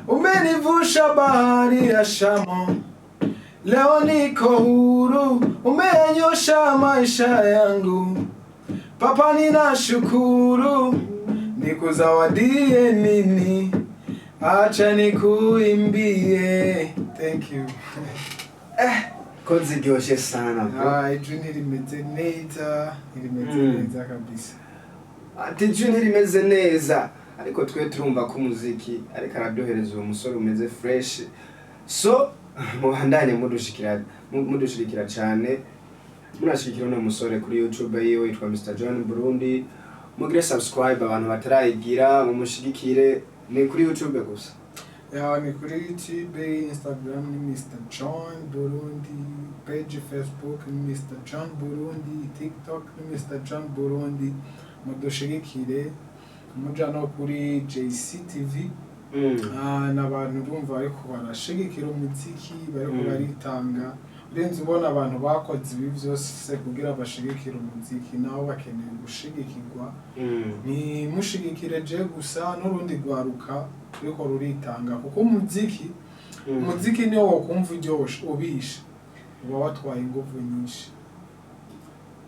Umenivusha bahari ya Shamu, leo niko huru. Umenyosha maisha yangu, Papa ninashukuru. Nikuzawadie nini? Acha nikuimbie. Thank you. Ko ziryoshe sana, bro. Ah, ijwi ntirimeze neza, ntirimeze neza kabisa. Ati ijwi ntirimeze neza, ariko twe turumva ko umuziki ariko araryohereza uwo musore umeze fresh. So mubandanye mudushigikira cyane, munashigikira uno musore kuri YouTube yiwe yitwa Mr John Burundi. Mugire subscribe abantu batarayigira, mumushigikire. Ni kuri YouTube gusa? Ya, ni kuri YouTube, Instagram ni Mr John Burundi, page Facebook ni Mr John Burundi, TikTok ni Mr John Burundi. Mudushigikire, muja no kuri JCTV. Ah, n'abantu bumva bariko barashigikira umuziki, bariko baritanga. Urenze ubona abantu bakoze ibi vyose kugira bashigikire umuziki, nabo bakeneye gushigikirwa. Ntimushigikire je gusa, n'urundi rwaruka ruriko ruritanga, kuko umuziki, umuziki niwo wokumva uryoshe ubishe, uba watwaye inguvu nyinshi.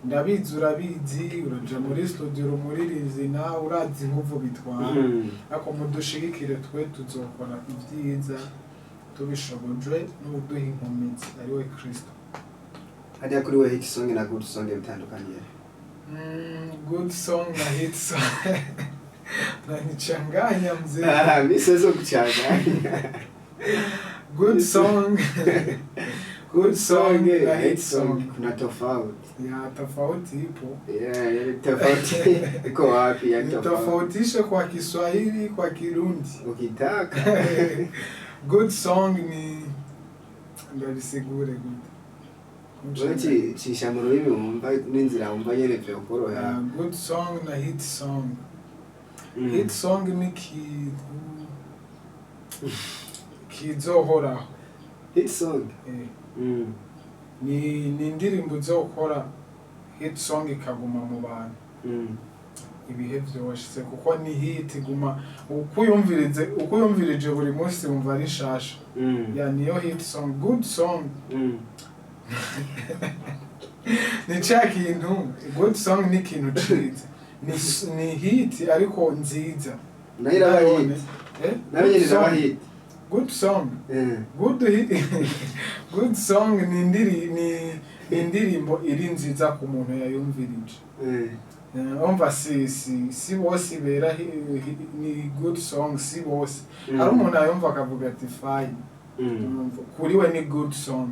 Ndabizi, urabizi, uraja muri studio uri umuririmbyi, nawe urazi inguvu bitwara. Ariko mudushigikire, twe tuzokora ibyiza tubishobojwe n'uduha inkomezi ariwe Kristo. Hajya kuri we, hit song na good song bitandukaniye? Good song na hit song, nanichanganya mzee. Ah, mi siwezi kuchanganya. Good song, good song na hit song. Kuna tofauti. Ya, tofauti ipo. Yeah, yani tofauti iko wapi ya tofauti? Nitofautishe kwa Kiswahili, kwa Kirundi? Ukitaka. Good song ni, ndabisigure gute? Wewe cisha mu rurimi wumva n'inzira wumva nyene vyokorohera. Good song na hit song. Hit song ni ikintu kizohoraho. Hit song. Eh. Ni indirimbo uzokora hit song ikaguma mu bantu ibihe vyose, kuko ni hit iguma uko uyumvirije buri munsi wumva ari shasha. Ya, niyo hit song. Good song ni ca kintu, good song ni ikintu ciza, ni hit ariko nziza. Nayo iraba hit. Eh? Nayo nyene Good iraba song. hit. Good song. Good hit, good song ni indirimbo iri nziza ku muntu yayumvirije. Umva, si bose bera ni good song, si bose. Hari umuntu ayumva akavuga ati fine. Urumva, kuri we ni good song,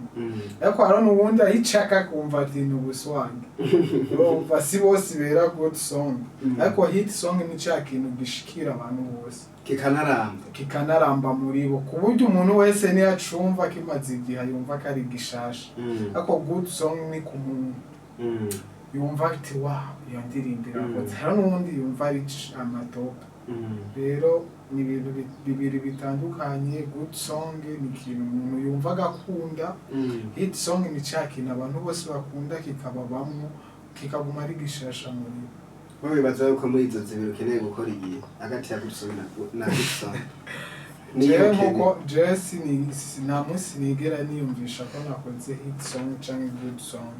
ariko hari n'uwundi ayicaka akumva ati ni ubuswange. Urumva, si bose bera good song. Ariko hit song ni ca kintu gishikira abantu bose, kikanaramba, kikanaramba muri bo, ku buryo umuntu wese niyo acumva kimaze igihe yumva ko ari gishasha. Ariko good song ni ku muntu yumva ati wow, iyo ndirimbo irakoze. Hari n'uwundi yumva ari amatopa. Rero ni ibintu bibiri bitandukanye. Good song ni ikintu umuntu yumva agakunda. Hit song ni ca kintu abantu bose bakunda, kikababamwo, kikaguma ari gishasha muri bo. Wowe wibaza yuko muri izo zibiri ukeneye gukora igihe hagati ya good song na hit song niyo Jewe ukeneye? nkuko jewe nta munsi nigera niyumvisha ko nakoze hit song canke good song,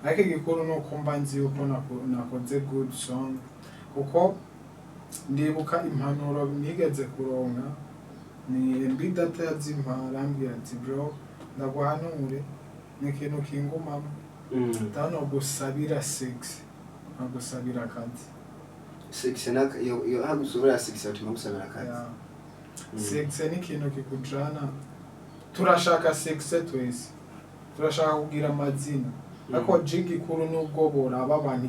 ariko igikuru ni uko mba nzi yuko nakoze good song, kuko ndibuka impanuro nigeze kuronka, ni MB Data yazimpa, arambwira ati bro, ndaguhanure, ni ikintu kingumamo, tano gusabira sex, nkagusabira akazi. Six na iyo hagusubira six utuma gusabira akazi. Yeah. Sex ni ikintu kikujana, turashaka sex twese. Turashaka kugira amazina, ariko jigi kuru nubwo boraba abantu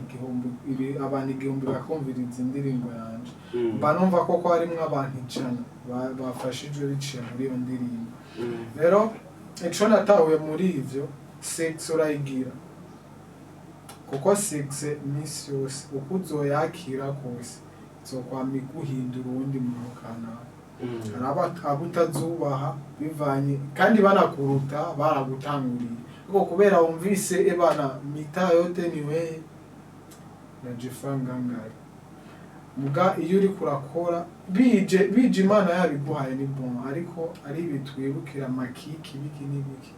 1000, abantu 1000 bakumviriza indirimbo yanje, mba numva koko harimwo abantu 100 bafashijwe biciye muri iyo ndirimbo. Rero ico natahuye muri ivyo, succès urayigira, kuko succès misi yose uko uzoyakira kose izokwama iguhindura uwundi muntu kanaka. Hari abo utazubaha bivanye kandi banakuruta, baragutanguriye, ariko kubera wumvise ebana mitaa yote ni wewe najifanga ngari. Muga iyo uriko urakora bije bije, Imana yabiguhaye, ni bon, ariko ari ibi twibukira amakiki biki n'ibiki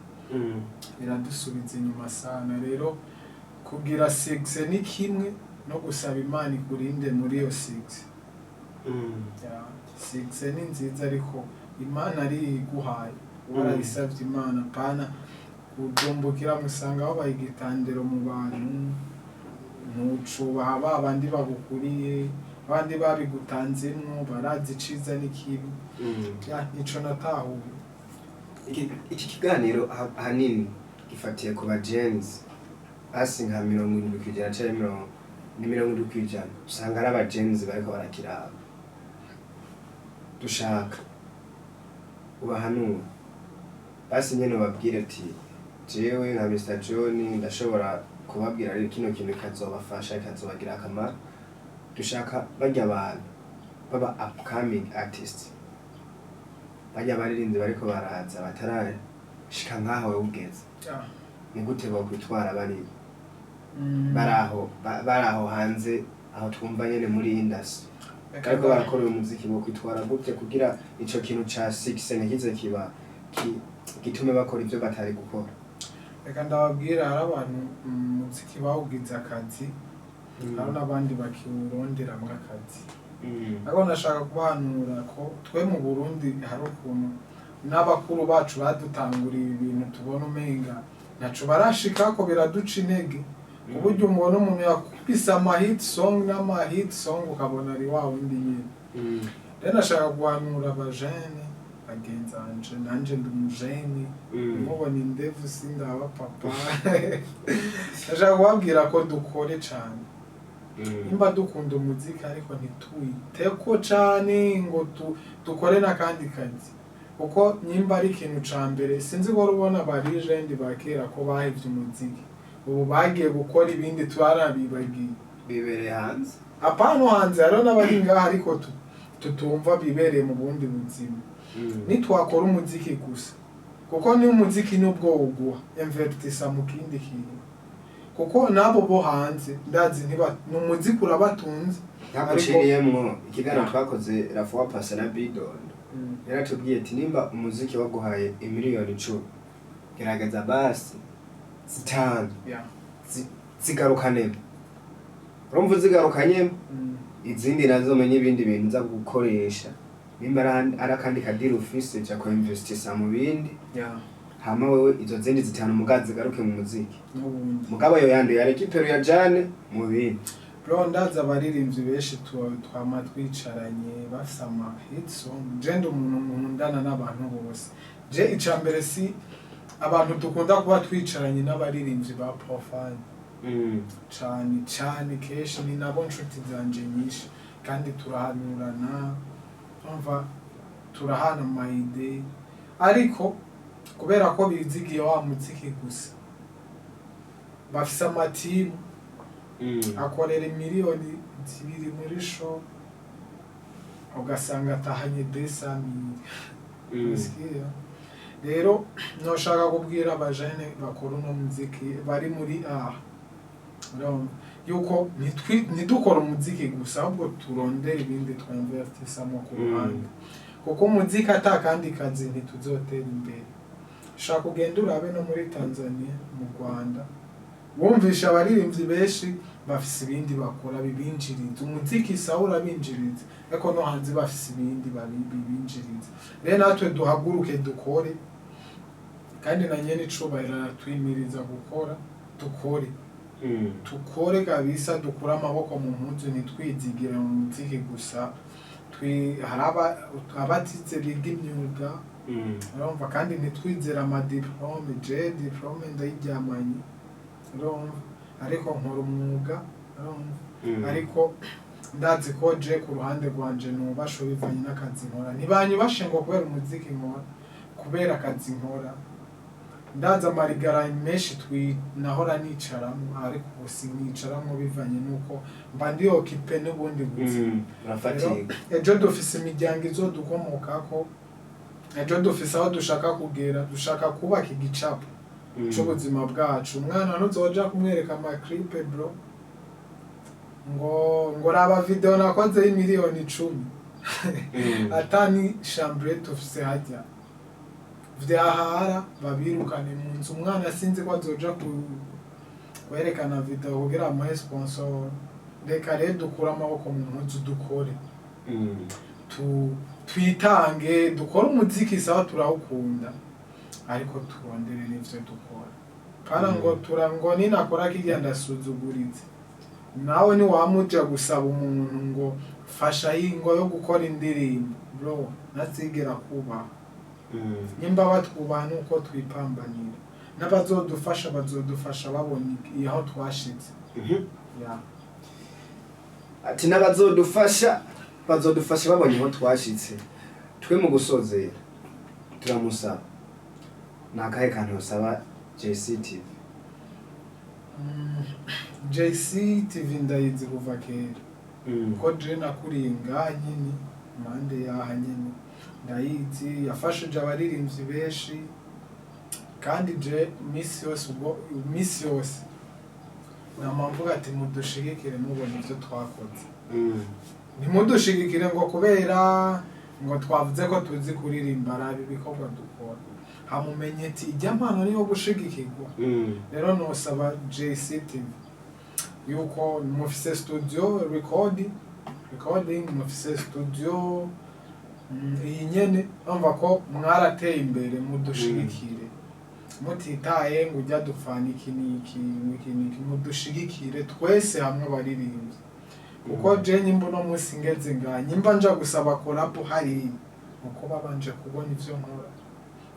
biradusubiza inyuma sana. Rero kugira succès ni kimwe no gusaba Imana ikurinde muri iyo succès. Ya, succès ni nziza, ariko Imana ari iguhaye warayisavye Imana, pana kudumbukira musanga wabaye igitandero mu bantu, ntucubaha ba bandi bagukuriye, abandi babigutanzemwo barazi iciza n'ikibi. Ya, nico natahuye. Iki kiganiro ahanini gifatiye ku bajenzi hasi nka 70% canke mirongo ni 70%, usanga ari abajenzi bariko barakiraba. Dushaka ubahanura basi nyene, ubabwire ati jewe nka Mr John ndashobora kubabwira rero kino kintu kikazobafasha, kikazobagira akamaro. Dushaka barya abantu baba upcoming artists, barya baririmbyi bariko baraza batarashika nkaho wewe ugeze, ni gute bokwitwara bari bari aho hanze, aho twumva nyene muri industry ariko barakora uyu muziki, bokwitwara gute kugira ico kintu ca succès ntikize kiba gitume bakora ivyo batari gukora? Reka ndababwira, hari abantu umuziki bawugize akazi, hari n'abandi bakiwuronderamwo akazi. Ariko ndashaka kubahanura ko twe mu Burundi hari ukuntu n'abakuru bacu badutanguriye ibintu tubona umenga ntaco barashikako, biraduca intege, ku buryo umubona umuntu yakubise ama hit song n'ama hit song, ukabona ari wa wundi nyene. Rero ndashaka guhanura abajene bagenzanje, nanje ndi umujene, mubona indevu sindaba papa. Ndashaka kubabwira ko dukore cane nimba dukunda umuziki, ariko ntituwiteko cane ngo dukore n'akandi kazi, kuko nimba ari ikintu ca mbere, sinzi ko ubona ba legend ba kera ko bahevye umuziki, ubu bagiye gukora ibindi, twarabibagiye. Bibereye hanze. Apano hanze, hariho n'abari ngaha ariko tutumva, bibereye mu bundi buzima. Nitwakora umuziki gusa, kuko ni umuziki nubwo woguha investisa mu kindi kintu, kuko nabo bo hanze ndazi ntiba ni umuziki urabatunze. Ntaguciriyemwo, ikiganiro twakoze Rafuwa Pasa na Bidon yaratubwiye ati nimba umuziki waguhaye imiliyoni 10, gerageza basi 5 zigarukanemo. Urumva uzigarukanyemo, izindi nazo menye ibindi bintu uza gukoresha, nimba ari akandi kadiri ufise, ja kuinvestisa mu bindi, hama wewe izo zindi 5 mugazi zigaruke mu muziki. N'ubundi. Mugabo ayo yandi yarekipero yajane mu bindi. Bro, ndazi abaririmbyi benshi twama twicaranye bafise ama hit song. Je ndi umuntu nkundana n'abantu bose. Je ica mbere si abantu dukunda kuba twicaranye n'abaririmbyi ba profane cane cane, kenshi ni nabo nshuti zanje nyinshi, kandi turahanurana, umva, turahana ama idées, ariko kubera ko bizigiye wa muziki gusa, bafise amatimu akorera imiliyoni 2 muri show, ugasanga atahanye 200 000. Usikia? Rero noshaka kubwira abajene bakora uno muziki bari muri aha, urabona yuko ntidukora umuziki gusa, ahubwo turondera ibindi twinvestisamo ku ruhande, kuko umuziki ata kandi kazi ntituzotera imbere. Shaka ugende urabe no muri Tanzania, mu Rwanda, wumvisha abaririmbyi benshi bafise ibindi bakora bibinjiriza. Umuziki sawa urabinjiriza, ariko no hanze bafise ibindi bibinjiriza. Rero natwe duhaguruke dukore, kandi na nyene icubahiro aratwimiriza gukora. Dukore, tukore kabisa, dukure amaboko mu mpuzu, ntitwizigire mu muziki gusa. Hari abatize biga imyuga. Urumva, kandi ntitwizere amadiplôme. Je diplôme ndayiryamanye, urumva, ariko nkora umwuga, urumva. Ariko ndazi ko je ku ruhande rwanje nubashe bivanye n'akazi nkora. Ntibanyubashe ngo kubera umuziki nkora, kubera akazi nkora. Ndazi amarigara menshi nahora nicaramo, ariko ubu sinicaramo bivanye n'uko mba ndi occupé n'ubundi buzima. Urafatika. Ejo dufise imiryango izodukomokako, ejo dufise aho dushaka kugera, dushaka kubaka igicapo c'ubuzima bwacu. Umwana ntuzoja kumwereka amaclip, bro, ngo raba video nakoze y'imiliyoni 10, atani chambre tufise hajya vyahara babirukane mu nzu. Umwana sinzi ko azoja kwerekana video kugira amuhe sponsor. Reka rero dukure amaboko mu mpuzu, dukore, twitange, dukore umuziki. Sawa, turawukunda, ariko turondere n'ivyo dukora. Para ngo tura ngo ninakora kirya ndasuzuguritse. Nawe niwamuja gusaba umuntu ngo fasha ingo yo gukora indirimbo, bro, ntazigera kubaha. Nimba batwubaha nuko twipambanira, n'abazodufasha bazodufasha babonye aho twashitse. Ya. Ati n'abazodufasha bazodufasha babonye aho twashitse. Twe mu gusozera turamusaba, ni akahe kantu yosaba JCTV? JC TV ndayizi kuva kera, kuko je nakuriye ngaha nyene, impande yaha nyene. Ndayizi, yafashije abaririmbyi benshi. Kandi je misi yose, ubwo misi yose nama mvuga ati mudushigikire mubona ivyo twakoze. Ntimudushigikire ngo kubera ngo twavuze ko tuzi kuririmba. Raba ibikorwa dukora, hamumenye ati ijya mpano niyo gushigikirwa. Rero nosaba JCTV yuko mufise studio recording, mufise studio, iyi nyene, urumva ko mwarateye imbere. Mudushigikire mutitaye ngo ujya dupfana iki n'iki n'iki n'iki. Mudushigikire twese hamwe abaririmbyi, kuko je nyimba uno munsi ngeze ngaha, nyimba nja gusaba collabo hariya, uko babanje kubona ivyo nkora.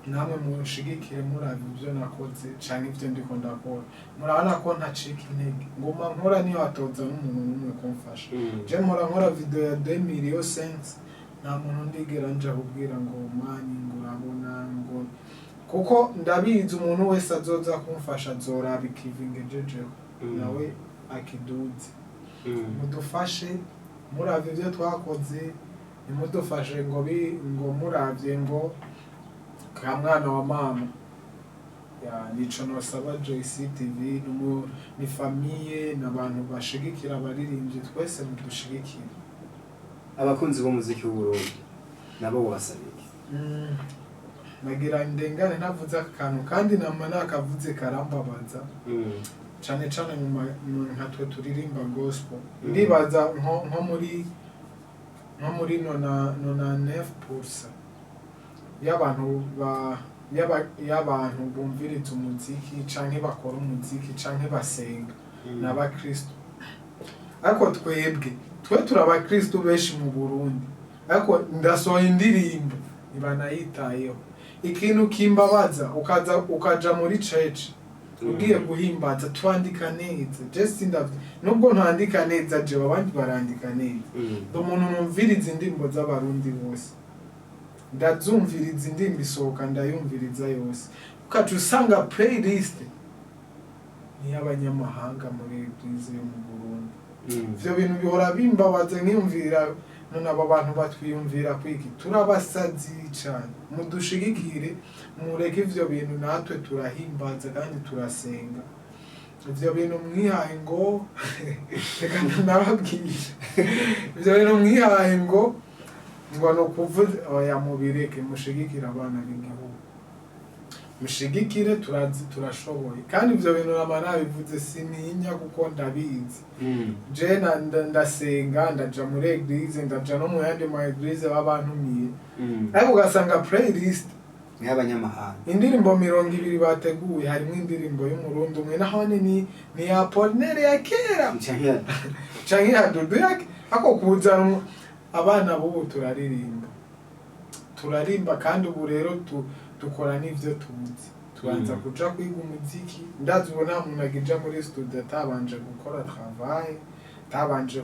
Namwe munshigikire muraba ivyo nakoze canke ivyo ndiko ndakora. Murabona ko ntacika intege, nguma nkora niyo hatoza n'umuntu n'umwe kumfasha. Je mpora nkora video ya 2 millions 5, nta muntu ndigera nja kubwira ngo mani, ngo urabona, ngo kuko ndabizi umuntu wese azoza kumfasha azoraba ikivi ngejejeho, nawe akiduze. Mudufashe muravye ivyo twakoze, ntimudufashe ngo ngo muravye ngo ka mwana wa mama. Ya, nico nosaba JCTV. Ni famille, n'abantu bashigikira abaririmbyi twese, mudushigikire. Abakunzi b'umuziki w'Uburundi nabo wobasaba iki? Nagira ndengane ntavuze aka kantu, kandi nama nakavuze karambabaza cane cane nka twe turirimba gospel. Ndibaza nko muri 99% y'abantu ba y'abantu bumviriza umuziki canke bakora umuziki canke basenga ni abakristo. Ariko twebwe twe turi abakristo benshi mu Burundi, ariko ndasohoye indirimbo ntibanayitayeho. Ikintu kimbabaza, ukaza ukaja muri church ugiye guhimbaza, twandika neza. Je sindavye nubwo ntandika neza jewe, abandi barandika neza. Ndi umuntu numviriza indirimbo z'Abarundi bose, ndazumviriza. Indirimbo isohoka ndayumviriza yose. Ukaca usanga playlist ni iy'abanyamahanga muri église yo mu Burundi. Ivyo bintu bihora bimbabaza, nkiyumvira none abo bantu batwiyumvira kwiki? Turabasazi cane. Mudushigikire, mureke ivyo bintu. Natwe turahimbaza kandi turasenga. Ivyo bintu mwihaye ngo, reka nababwiye, ivyo bintu mwihaye ngo ni ukuvuza, oya, mubireke. Mushigikire abana b'igihugu, mushigikire. Turazi turashoboye. Kandi ivyo bintu nama nabivuze, sininya kuko ndabizi. Je ndasenga, ndaja muri église, ndaja no mu yandi ma église babantumiye, ariko ugasanga playlist y'abanyamahanga. Indirimbo 20 bateguye, harimo indirimbo y'Umurundi umwe, nahone ni ya Apollinaire ya kera canke canke ya Dudu yake. Ako kuzana abana b'ubu turaririmba. Turarimba kandi ubu rero dukora n'ivyo tuzi, tubanza kuja kwiga umuziki. Ndazi ubu nta muntu agija muri studio atabanje gukora travail, atabanje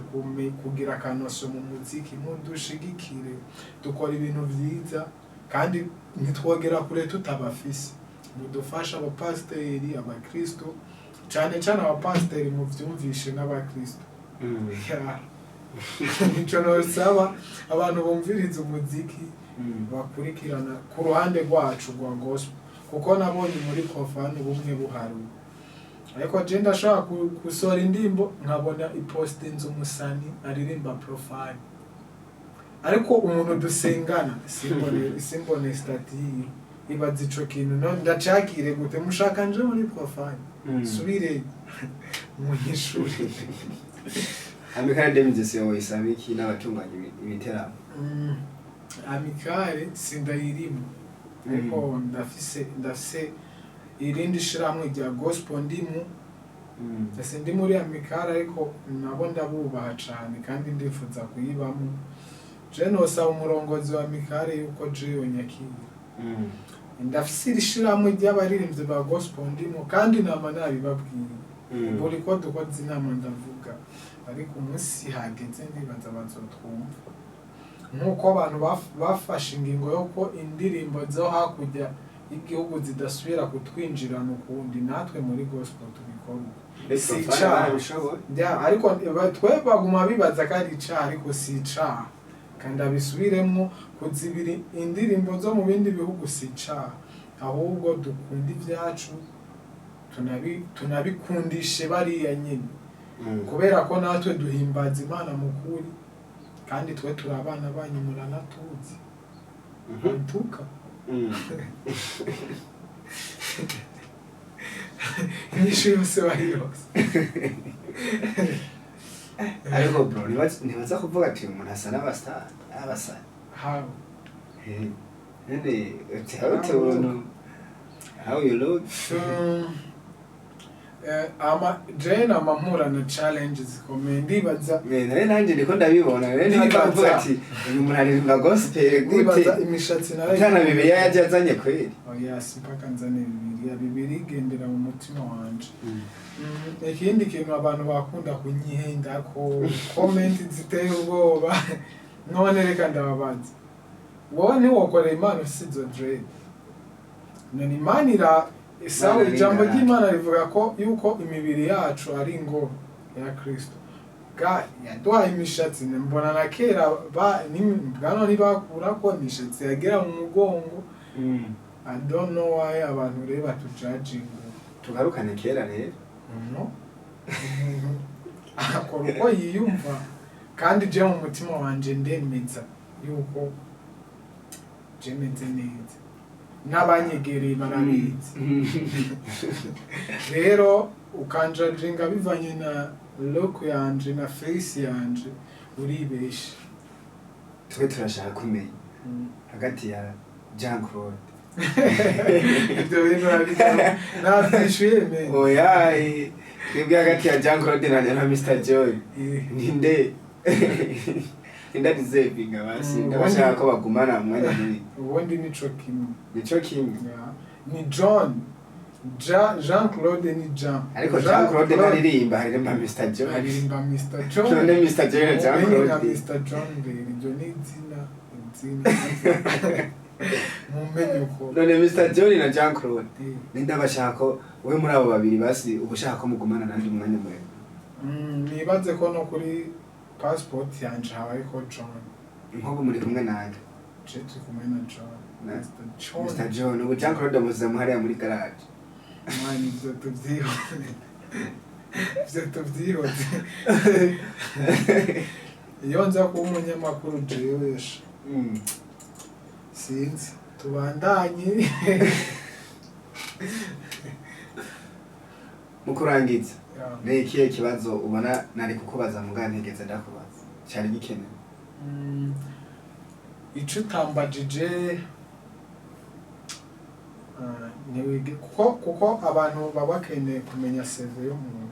kugira akanoso mu muziki. Mudushigikire, dukora ibintu vyiza kandi ntitwogera kure tutabafise. Mudufasha, abapasiteri, abakristo, cane cane abapasiteri, muvyumvishe, n'abakristo. Yeah. Nico nosaba abantu bumviriza umuziki, bakurikirana ku ruhande rwacu rwa gospel, kuko nabonye muri profane bumwe buharuwe, ariko je ndashobora gusohora indirimbo nkabona ipostinze umusani aririmba profane, ariko umuntu dusengana simbone statut yiwe. Ibaza ico kintu, no ndacakire gute? Mushaka nje muri profane, subire munyishure. Amicale des musiciens woyisaba iki n'abatunganya ibiteramo? Amicale sindayirimo, ariko ndafise irindi shirahamwe rya gospel ndimu. Ndi muri amicale, ariko nabo ndabubaha cane kandi ndifuza kuyibamo. Je nosaba umurongozi wa amicale yuko je yonyakira. Ndafise iri shirahamwe ry'abaririmbyi ba gospel ndimo, kandi nama nabibabwiye buri ko dukoze inama ndavuga, ariko umunsi hageze ndibaza bazotwumva, nk'uko abantu bafashe ingingo yo ko indirimbo zo hakurya y'igihugu zidasubira kutwinjirana ukundi, natwe muri gospel tubikora uko. Si icaha. Ariko twe baguma bibaza ko ari icaha, ariko si icaha. Kandi abisubiremwo, kuzibira indirimbo zo mu bindi bihugu si icaha, ahubwo dukunda ibyacu, tunabikundishe bariya nyine, kubera ko natwe duhimbaza Imana mu kuri, kandi twe turi abana banyu, muranatuzi ntuka. Inyishu yose bayirose. Ariko bro, ntibaza kuvuga ati uyu muntu asa n'abastar, abasa How? None uti how tubona how you look. Ama je nama mpura na challenge zikomeye, ndibaza. Nare nanjye ndiko ndabibona rero, ntibaza kuvuga ati uyu muntu aririmba gospel gute? Ndibaza imishatsi nayo. Atana Bibiliya yaje azanye kweli. Oya, si mpaka nzane Bibiliya. Bibiliya igendera mu mutima wanje. Ikindi kintu abantu bakunda kunyihenda ko comment ziteye ubwoba. None reka ndababaza, wowe ntiwokorera Imana ufise izo dread? None Imana ira isawa? Imana ni Ijambo ingaragu. ry'Imana rivuga ko yuko imibiri yacu ari ingoro ya Kristo. Ga yaduhaye imishatsi. Mbona na kera bwano ntibakura ko imishatsi yagera mu mugongo. I don't know why abantu rero batujudginga. Tugarukane kera rero. No, umuntu akora uko yiyumva, kandi je mu mutima wanje ndemeza yuko je meze neza, n'abanyegereye barabizi. Rero ukanjudginga bivanye na look yanje na face yanje, uribeshe. Twe turashaka kumenya hagati ya Jean Claude Ibyo bintu urabijyamo, navyishuye me. Oya, twebwe hagati ya Jean Claude na Mr Joy, ninde deserving basi? Ndabashaka ko bagumana umwanya munini. Ubundi nico kimwe. Nico kimwe. Yeah. Ni John, Jean Claude ni Jean. Ariko Jean Claude ntaririmba, haririmba Mr Joy. Aririmba Mr John. None Mr Joy na Jean Mumenye nka Claude. Mr John rero iryo ni izina mumenye uko. None Mr Joy na Jean Claude, ninde abashaka ko wowe muri abo babiri basi uba ushaka ko mugumana nandi umwanya muremure? Nibaze ko no kuri passport yanje habayeko John. Nk'ubu muri kumwe nande? Je turi kumwe na John. Mr John. Mr John. Ubu Jean Claude amuziza hariya muri garage. Mwana, ivyo tuvyihoze, ivyo tuvyihoze. Iyo nza kuba umunyamakuru jewe sha, sinzi, tubandanye. Mu kurangiza, Yeah. ni ikihe kibazo ubona nari kukubaza muga ntigeze ndakubaza cyari gikenewe? Ico utambajije, ntiwige, kuko abantu baba bakeneye kumenya CV y'umuntu.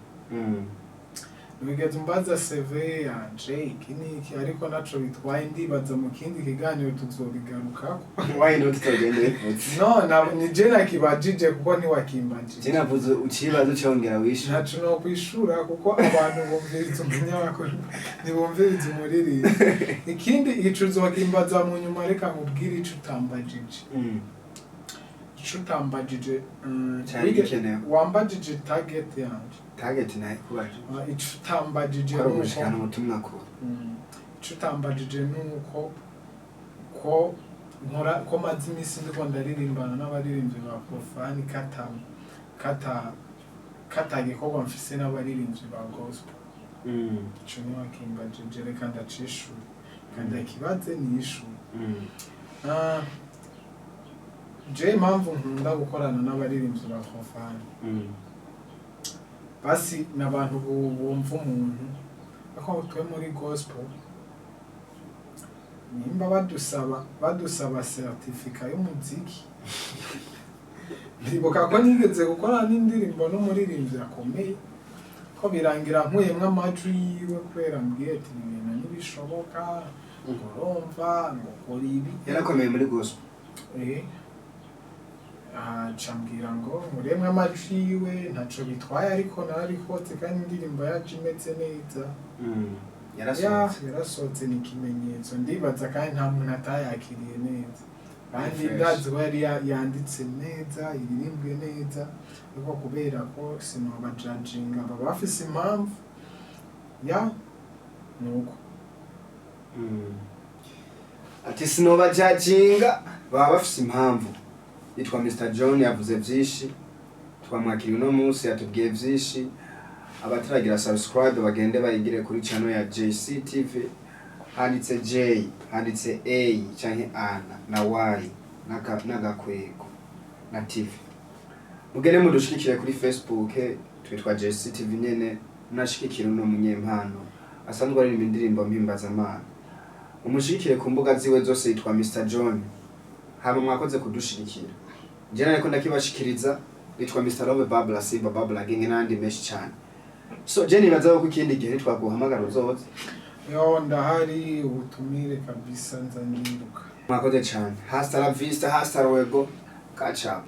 Wigeze umbaza CV yanje, iki n'iki, ariko naco bitwaye. Ndibaza mu kindi kiganiro tuzobigarukako. Why not? Tutogenda bivutse. No, ni je nakibajije kuko ntiwakimbajije. Je navuze ucibazo cyongera wisha. Ntaco nokwishura kuko abantu bumviriza umunyamakuru, ntibumviriza umuririmbyi. Ikindi ico uzokimbaza mu nyuma. Reka nkubwire ico utambajije. Ico utambajije, Cari gikenewe. Wambajije target yanje. Target nayo kubaje. Ah, ico utambajije Ko ari nuko ugushikana ubutumwa kure. Ico utambajije nuko ko nkora, ko maze iminsi ndiko ndaririmbana n'abaririmbyi ba profane, kata gikorwa mfise n'abaririmbyi ba gospel. Ico ntiwakimbajije, reka ndacishura, reka ndakibaze niyishure. Ah, je impamvu nkunda gukorana n'abaririmbyi ba profane, basi ni abantu bumva umuntu, ariko twe muri gospel nimba badusaba certificat y'umuziki. Ndibuka ko nigeze gukora n'indirimbo n'umuririmbyi akomeye, ko birangira nkuyemwo amajwi yiwe kubera mbwiye ati: "Ibi bintu ntibishoboka," ngo urumva ngo kora ibi. Yarakomeye muri gospel. Eh, aca ambwira ngo nkuremwe amajwi yiwe, ntaco bitwaye, ariko narabikotse kandi indirimbo yaje imeze neza. Ya. Yarasohotse. Yarasohotse, ni ikimenyetso ndibaza, kandi nta muntu atayakiriye neza, kandi Fresh. ndazi ko yari yanditse neza, iririmbwe neza, ariko kubera ko sinobajajinga, baba bafise impamvu ya nuko. Ati sinobajajinga, baba bafise impamvu. Yitwa Mr John, yavuze vyinshi, twamwakiriye uno munsi, yatubwiye vyinshi. Abataragira subscribe bagende bayigire kuri channel ya JCTV. Handitse J, handitse A canke Ana na Y n'agakwego na TV. Mugende mudushigikire kuri Facebook, twitwa JCTV nyene. Munashigikire uno munyempano asanzwe aririmba indirimbo mpimbazamana, umushigikire ku mbuga ziwe zose, yitwa Mr John. Hama mwakoze kudushigikira. Je nariko ndakibashikiriza, nitwa Mr Love Babla Simba Babla Genge n'andi menshi cyane. So je nibaza ko ikindi gihe twaguhamagara uzoza. Yo, ndahari, ubutumire kabisa, nza ndiruka. Mwakoze cyane. Hasta la vista, hasta luego, catch up.